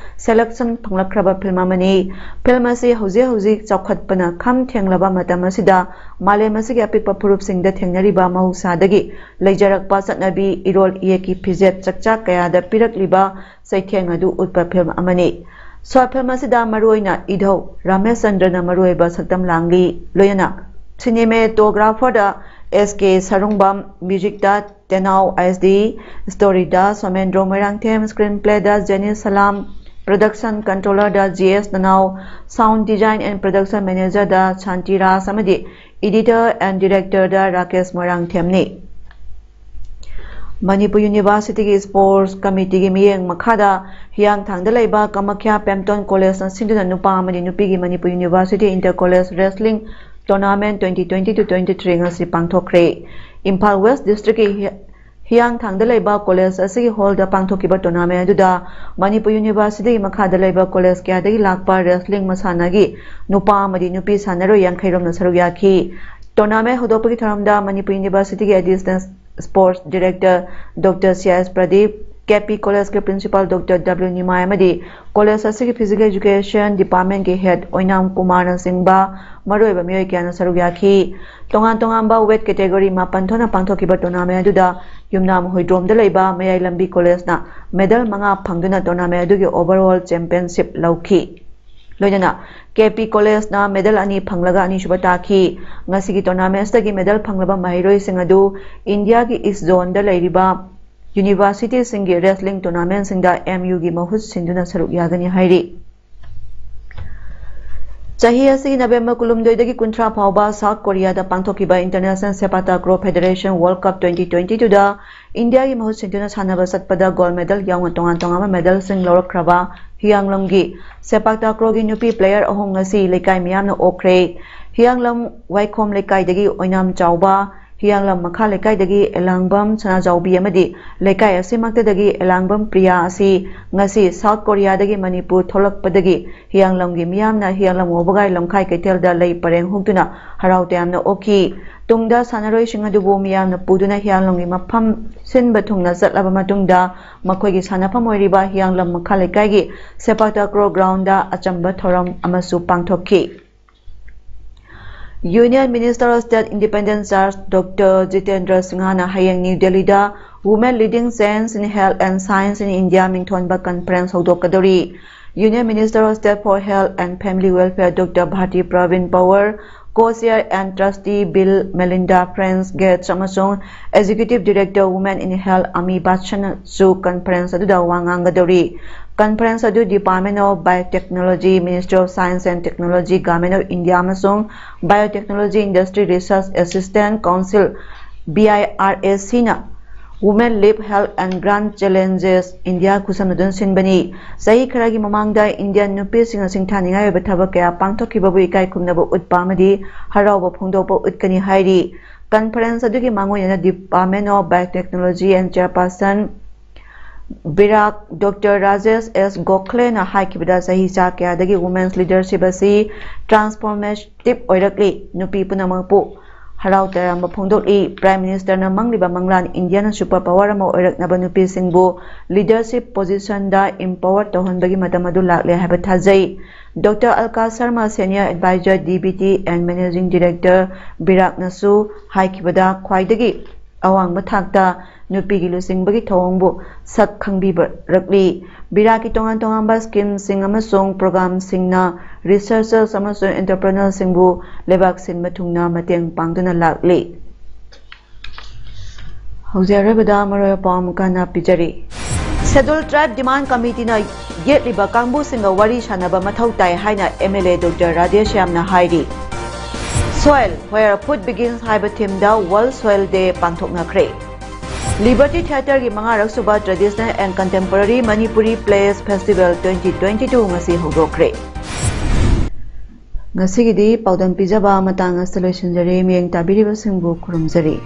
selection ꯐꯪꯂꯛꯈ꯭ꯔꯕ film ꯑꯃꯅꯤ꯫ Film ꯑꯁꯤ ꯍꯧꯖꯤꯛ ꯍꯧꯖꯤꯛ ꯆꯥꯎꯈꯠꯄꯅ ꯈꯝ ꯊꯦꯡꯂꯕ ꯃꯇꯝ ꯑꯁꯤꯗ ꯃꯥꯂꯦꯝ ꯑꯁꯤꯒꯤ ꯑꯄꯤꯛꯄ ꯐꯨꯔꯨꯞꯁꯤꯡꯗ ꯊꯦꯡꯅꯔꯤꯕ ꯃꯍꯧꯁꯥꯗꯒꯤ ꯂꯩꯖꯔꯛꯄ ꯆꯠꯅꯕꯤ, ꯏꯔꯣꯜ ꯏꯌꯦꯛꯀꯤ ꯐꯤꯖꯦꯠ ꯆꯛꯆꯥ ꯀꯌꯥꯗ ꯄꯤꯔꯛꯂꯤꯕ ꯆꯩꯊꯦꯡ ꯑꯗꯨ ꯎꯠꯄ film ꯑꯃꯅꯤ꯫ Short film ꯑꯁꯤꯗ ꯃꯔꯨꯑꯣꯏꯅ ꯏꯙꯧ ꯔꯥꯃꯦꯁꯆꯟꯗ꯭ꯔꯅ ꯃꯔꯨꯑꯣꯏꯕ ꯁꯛꯇꯝ ꯂꯥꯡꯂꯤ꯫ ꯂꯣꯏꯅꯅ cinematographerꯗ S K Sarungbam, musicꯇ ꯇꯦꯅꯥꯎ S D, storyꯗ Somendro Moirangthem, screenplayꯗ Jenny Salam, production controllerꯗ G S ꯅꯅꯥꯎ, sound design and production managerꯗ ꯁꯥꯟꯇꯤ ꯔꯥꯖ ꯑꯃꯗꯤ editor and directorꯗ Rakesh ꯃꯣꯏꯔꯥꯡꯊꯦꯝꯅꯤ꯫ Manipur Universityꯒꯤ sports committeeꯒꯤ ꯃꯤꯠꯌꯦꯡ ꯃꯈꯥꯗ ꯍꯤꯌꯥꯡꯊꯥꯡꯗ ꯂꯩꯕ ꯀꯃꯈ꯭ꯌꯥ ꯄꯦꯝꯇꯣꯟ collegeꯅ ꯁꯤꯟꯗꯨꯅ ꯅꯨꯄꯥ ꯑꯃꯗꯤ ꯅꯨꯄꯤꯒꯤ Manipur University inter college wrestling tournament twenty twenty to twenty three ꯉꯁꯤ ꯄꯥꯡꯊꯣꯛꯈ꯭ꯔꯦ꯫ ꯏꯝꯐꯥꯜ West districtꯀꯤ ꯍꯤ-, ꯍꯤꯌꯥꯡꯊꯥꯡꯗ ꯂꯩꯕ college ꯑꯁꯤꯒꯤ hallꯗ ꯄꯥꯡꯊꯣꯛꯈꯤꯕ tournament ꯑꯗꯨꯗ ꯃꯅꯤꯄꯨꯔ Universityꯒꯤ ꯃꯈꯥꯗ ꯂꯩꯕ college ꯀꯌꯥꯗꯒꯤ ꯂꯥꯛꯄ wrestling ꯃꯁꯥꯟꯅꯒꯤ ꯅꯨꯄꯥ ꯑꯃꯗꯤ ꯅꯨꯄꯤ ꯁꯥꯟꯅꯔꯣꯏ ꯌꯥꯡꯈꯩ ꯔꯣꯝꯅ ꯁꯔꯨꯛ ꯌꯥꯈꯤ꯫ Tournament ꯍꯧꯗꯣꯛꯄꯒꯤ ꯊꯧꯔꯝꯗ Manipur Universityꯒꯤ additional sports director Doctor C S Pradeep, K P Collegeꯀꯤ principal Doctor W ꯅꯤꯃꯥꯏ ꯑꯃꯗꯤ college ꯑꯁꯤꯒꯤ physical education departmentꯀꯤ head ꯑꯣꯏꯅꯥꯝ ꯀꯨꯃꯥꯔꯅꯆꯤꯡꯕ ꯃꯔꯨꯑꯣꯏꯕ ꯃꯤꯑꯣꯏ ꯀꯌꯥꯅ ꯁꯔꯨꯛ ꯌꯥꯈꯤ꯫ ꯇꯣꯉꯥꯟ ꯇꯣꯉꯥꯟꯕ weight category ꯃꯥꯄꯟ ꯊꯣꯛꯅ ꯄꯥꯡꯊꯣꯛꯈꯤꯕ tournament ꯑꯗꯨꯗ ꯌꯨꯝꯅꯥꯝ ꯍꯨꯏꯗ꯭ꯔꯣꯝꯗ ꯂꯩꯕ ꯃꯌꯥꯏ ꯂꯝꯕꯤ collegeꯅ medal ꯃꯉꯥ ꯐꯪꯗꯨꯅ tournament ꯑꯗꯨꯒꯤ overall championship ꯂꯧꯈꯤ꯫ ꯂꯣꯏꯅꯅ K P Collegeꯅ medal ꯑꯅꯤ ꯐꯪꯂꯒ ꯑꯅꯤꯁꯨꯕ ꯇꯥꯈꯤ꯫ ꯉꯁꯤꯒꯤ tournamentꯇꯒꯤ medal ꯐꯪꯂꯕ ꯃꯍꯩꯔꯣꯏꯁꯤꯡ ꯑꯗꯨ ꯏꯟꯗꯤꯌꯥꯒꯤ East zoneꯗ ꯂꯩꯔꯤꯕ universityꯁꯤꯡꯒꯤ wrestling tournamentꯁꯤꯡꯗ M Uꯒꯤ ꯃꯍꯨꯠ ꯁꯤꯟꯗꯨꯅ ꯁꯔꯨꯛ ꯌꯥꯒꯅꯤ ꯍꯥꯏꯔꯤ꯫ ꯆꯍꯤ ꯑꯁꯤꯒꯤ ꯅꯕꯦꯝꯕꯔ ꯀꯨꯟꯍꯨꯝꯗꯣꯏꯗꯒꯤ ꯀꯨꯟꯊ꯭ꯔꯥ ꯐꯥꯎꯕ South Koreaꯗ ꯄꯥꯡꯊꯣꯛꯈꯤꯕ International Sepak Takraw Federation World Cup twenty twenty twoꯗ ꯏꯟꯗꯤꯌꯥꯒꯤ ꯃꯍꯨꯠ ꯁꯤꯟꯗꯨꯅ ꯁꯥꯟꯅꯕ ꯆꯠꯄꯗ gold medal ꯌꯥꯎꯅ ꯇꯣꯉꯥꯟ ꯇꯣꯉꯥꯟꯕ medalꯁꯤꯡ ꯂꯧꯔꯛꯈ꯭ꯔꯕ ꯍꯤꯌꯥꯡꯂꯝꯒꯤ Sepak Takraw ꯒꯤ ꯅꯨꯄꯤ player ꯑꯍꯨꯝ ꯉꯁꯤ ꯂꯩꯀꯥꯏ ꯃꯤꯌꯥꯝꯅ ꯑꯣꯛꯈ꯭ꯔꯦ꯫ ꯍꯤꯌꯥꯡꯂꯝ ꯋꯥꯏꯈꯣꯝ ꯂꯩꯀꯥꯏꯗꯒꯤ ꯑꯣꯏꯅꯥꯝ ꯆꯥꯎꯕ, ꯍꯤꯌꯥꯡꯂꯝ ꯃꯈꯥ ꯂꯩꯀꯥꯏꯗꯒꯤ ꯑꯦꯂꯥꯡꯕꯝ ꯁꯅꯥꯖꯥꯎꯕꯤ ꯑꯃꯗꯤ ꯂꯩꯀꯥꯏ ꯑꯁꯤꯃꯛꯇꯗꯒꯤ ꯑꯦꯂꯥꯡꯕꯝ ꯄ꯭ꯔꯤꯌꯥ ꯑꯁꯤ ꯉꯁꯤ South Koreaꯗꯒꯤ ꯃꯅꯤꯄꯨꯔ ꯊꯣꯛꯂꯛꯄꯗꯒꯤ ꯍꯤꯌꯥꯡꯂꯝꯒꯤ ꯃꯤꯌꯥꯝꯅ ꯍꯤꯌꯥꯡꯂꯝ ꯋꯥꯕꯒꯥꯏ ꯂꯝꯈꯥꯏ ꯀꯩꯊꯦꯜꯗ ꯂꯩ ꯄꯔꯦꯡ ꯍꯨꯛꯇꯨꯅ ꯍꯔꯥꯎ ꯇꯌꯥꯝꯅ ꯑꯣꯛꯈꯤ꯫ ꯇꯨꯡꯗ ꯁꯥꯟꯅꯔꯣꯏꯁꯤꯡ ꯑꯗꯨꯕꯨ ꯃꯤꯌꯥꯝꯅ ꯄꯨꯗꯨꯅ ꯍꯤꯌꯥꯡꯂꯝꯒꯤ ꯃꯐꯝ ꯁꯤꯟꯕ ꯊꯨꯡꯅ ꯆꯠꯂꯕ ꯃꯇꯨꯡꯗ ꯃꯈꯣꯏꯒꯤ ꯁꯥꯟꯅꯐꯝ ꯑꯣꯏꯔꯤꯕ ꯍꯤꯌꯥꯡꯂꯝ ꯃꯈꯥ ꯂꯩꯀꯥꯏꯒꯤ Sepak Takraw groundꯗ ꯑꯆꯝꯕ ꯊꯧꯔꯝ ꯑꯃꯁꯨ ꯄꯥꯡꯊꯣꯛꯈꯤ꯫ Union Minister of State Independent Charge Doctor Jitendra Singhꯅ ꯍꯌꯦꯡ ꯅ꯭ꯌꯨ ꯗꯦꯜꯂꯤꯗ Women Leading Change in Health and Science in India ꯃꯤꯡꯊꯣꯟꯕ conference ꯍꯧꯗꯣꯛꯀꯗꯧꯔꯤ꯫ Union Minister of State for Health and Family Welfare Doctor Bharti Pravin Pawar, Co-Chair and Trustee Bill Melinda Franz Gates ꯑꯃꯁꯨꯡ Executive Director Women in Health Ami Bachchanꯁꯨ conference ꯑꯗꯨꯗ ꯋꯥ ꯉꯥꯡꯒꯗꯧꯔꯤ꯫ Conference ꯑꯗꯨ Department of Biotechnology, Ministry of Science and Technology, Government of India ꯑꯃꯁꯨꯡ Biotechnology Industry Research Assistance Council, B I R A C ꯅ Women Live Health and Grant Challenges India ꯈꯨꯠꯁꯝꯅꯗꯨꯅ ꯁꯤꯟꯕꯅꯤ꯫ ꯆꯍꯤ ꯈꯔꯒꯤ ꯃꯃꯥꯡꯗ ꯏꯟꯗꯤꯌꯟ ꯅꯨꯄꯤꯁꯤꯡꯅ ꯁꯤꯡꯊꯥꯅꯤꯡꯉꯥꯏ ꯑꯣꯏꯕ ꯊꯕꯛ ꯀꯌꯥ ꯄꯥꯡꯊꯣꯛꯈꯤꯕꯕꯨ ꯏꯀꯥꯏ ꯈꯨꯝꯅꯕ ꯎꯠꯄ ꯑꯃꯗꯤ ꯍꯔꯥꯎꯕ ꯐꯣꯡꯗꯣꯛꯄ ꯎꯠꯀꯅꯤ ꯍꯥꯏꯔꯤ꯫ Conference ꯑꯗꯨꯒꯤ ꯃꯥꯡꯑꯣꯏꯅꯅ Department of Biotechnology and Chairperson ꯕꯤꯔꯥꯛ ꯗꯣꯛꯇꯔ ꯔꯥꯖꯦꯁ ꯑꯦꯁ ꯒꯣꯈꯂꯦꯅ ꯍꯥꯏꯈꯤꯕꯗ, ꯆꯍꯤ ꯆꯥ ꯀꯌꯥꯗꯒꯤ Women's Leadership ꯑꯁꯤ transformative ꯑꯣꯏꯔꯛꯂꯤ, ꯅꯨꯄꯤ ꯄꯨꯝꯅꯃꯛꯄꯨ ꯍꯔꯥꯎ ꯇꯌꯥꯝꯕ ꯐꯣꯡꯗꯣꯛꯂꯤ꯫ Prime Ministerꯅ ꯃꯪꯂꯤꯕ ꯃꯪꯂꯥꯟ ꯏꯟꯗꯤꯌꯥꯅ super power ꯑꯃ ꯑꯣꯏꯔꯛꯅꯕ ꯅꯨꯄꯤꯁꯤꯡꯕꯨ leadership positionꯗ empower ꯇꯧꯍꯟꯕꯒꯤ ꯃꯇꯝ ꯑꯗꯨ ꯂꯥꯛꯂꯦ ꯍꯥꯏꯕ ꯊꯥꯖꯩ꯫ Doctor Alka Sharma, Senior Advisor, D B T and Managing Director ꯕꯤꯔꯥꯛꯅꯁꯨ ꯍꯥꯏꯈꯤꯕꯗ, ꯈ꯭ꯋꯥꯏꯗꯒꯤ ꯑꯋꯥꯡꯕ ꯊꯥꯛꯇ ꯅꯨꯄꯤꯒꯤ ꯂꯨꯆꯤꯡꯕꯒꯤ ꯊꯧꯑꯣꯡꯕꯨ ꯁꯛ ꯈꯪꯕꯤꯔꯛꯂꯤ꯫ ꯕꯤꯔꯥꯛꯀꯤ ꯇꯣꯉꯥꯟ ꯇꯣꯉꯥꯟꯕ schemeꯁꯤꯡ ꯑꯃꯁꯨꯡ programꯁꯤꯡꯅ researchers ꯑꯃꯁꯨꯡ entrepreneurꯁꯤꯡꯕꯨ ꯂꯩꯕꯥꯛ ꯁꯤꯟꯕ ꯊꯨꯡꯅ ꯃꯇꯦꯡ ꯄꯥꯡꯗꯨꯅ ꯂꯥꯛꯂꯤ꯫ ꯍꯧꯖꯤꯛ ꯑꯔꯣꯏꯕꯗ ꯃꯔꯨꯑꯣꯏꯕ ꯄꯥꯎ ꯑꯃꯨꯛ ꯍꯟꯅ ꯄꯤꯖꯔꯤ꯫ Scheduled Tribe Demand Committeeꯅ ꯌꯦꯠꯂꯤꯕ ꯀꯥꯡꯕꯨꯁꯤꯡꯒ ꯋꯥꯔꯤ ꯁꯥꯟꯅꯕ ꯃꯊꯧ ꯇꯥꯏ ꯍꯥꯏꯅ M L A ꯗꯣꯛꯇꯔ ꯔꯥꯙꯦꯁ꯭ꯌꯥꯝꯅ ꯍꯥꯏꯔꯤ꯫ Soil, Where Food Begins ꯍꯥꯏꯕ themeꯗ World Soil Day ꯄꯥꯡꯊꯣꯛꯅꯈ꯭ꯔꯦ꯫ Liberty Theatreꯒꯤ ꯃꯉꯥꯔꯛ ꯁꯨꯕ Traditional and Contemporary Manipuri Plays Festival twenty twenty-two ꯉꯁꯤ ꯍꯧꯗꯣꯛꯈ꯭ꯔꯦ꯫ ꯉꯁꯤꯒꯤꯗꯤ ꯄꯥꯎꯗꯝ ꯄꯤꯖꯕ ꯃꯇꯥꯡ ꯑꯁꯤꯗ ꯂꯣꯏꯁꯤꯟꯖꯔꯦ꯫ ꯃꯤꯠꯌꯦꯡ ꯇꯥꯕꯤꯔꯤꯕꯁꯤꯡꯕꯨ ꯈꯨꯔꯨꯝꯖꯔꯤ꯫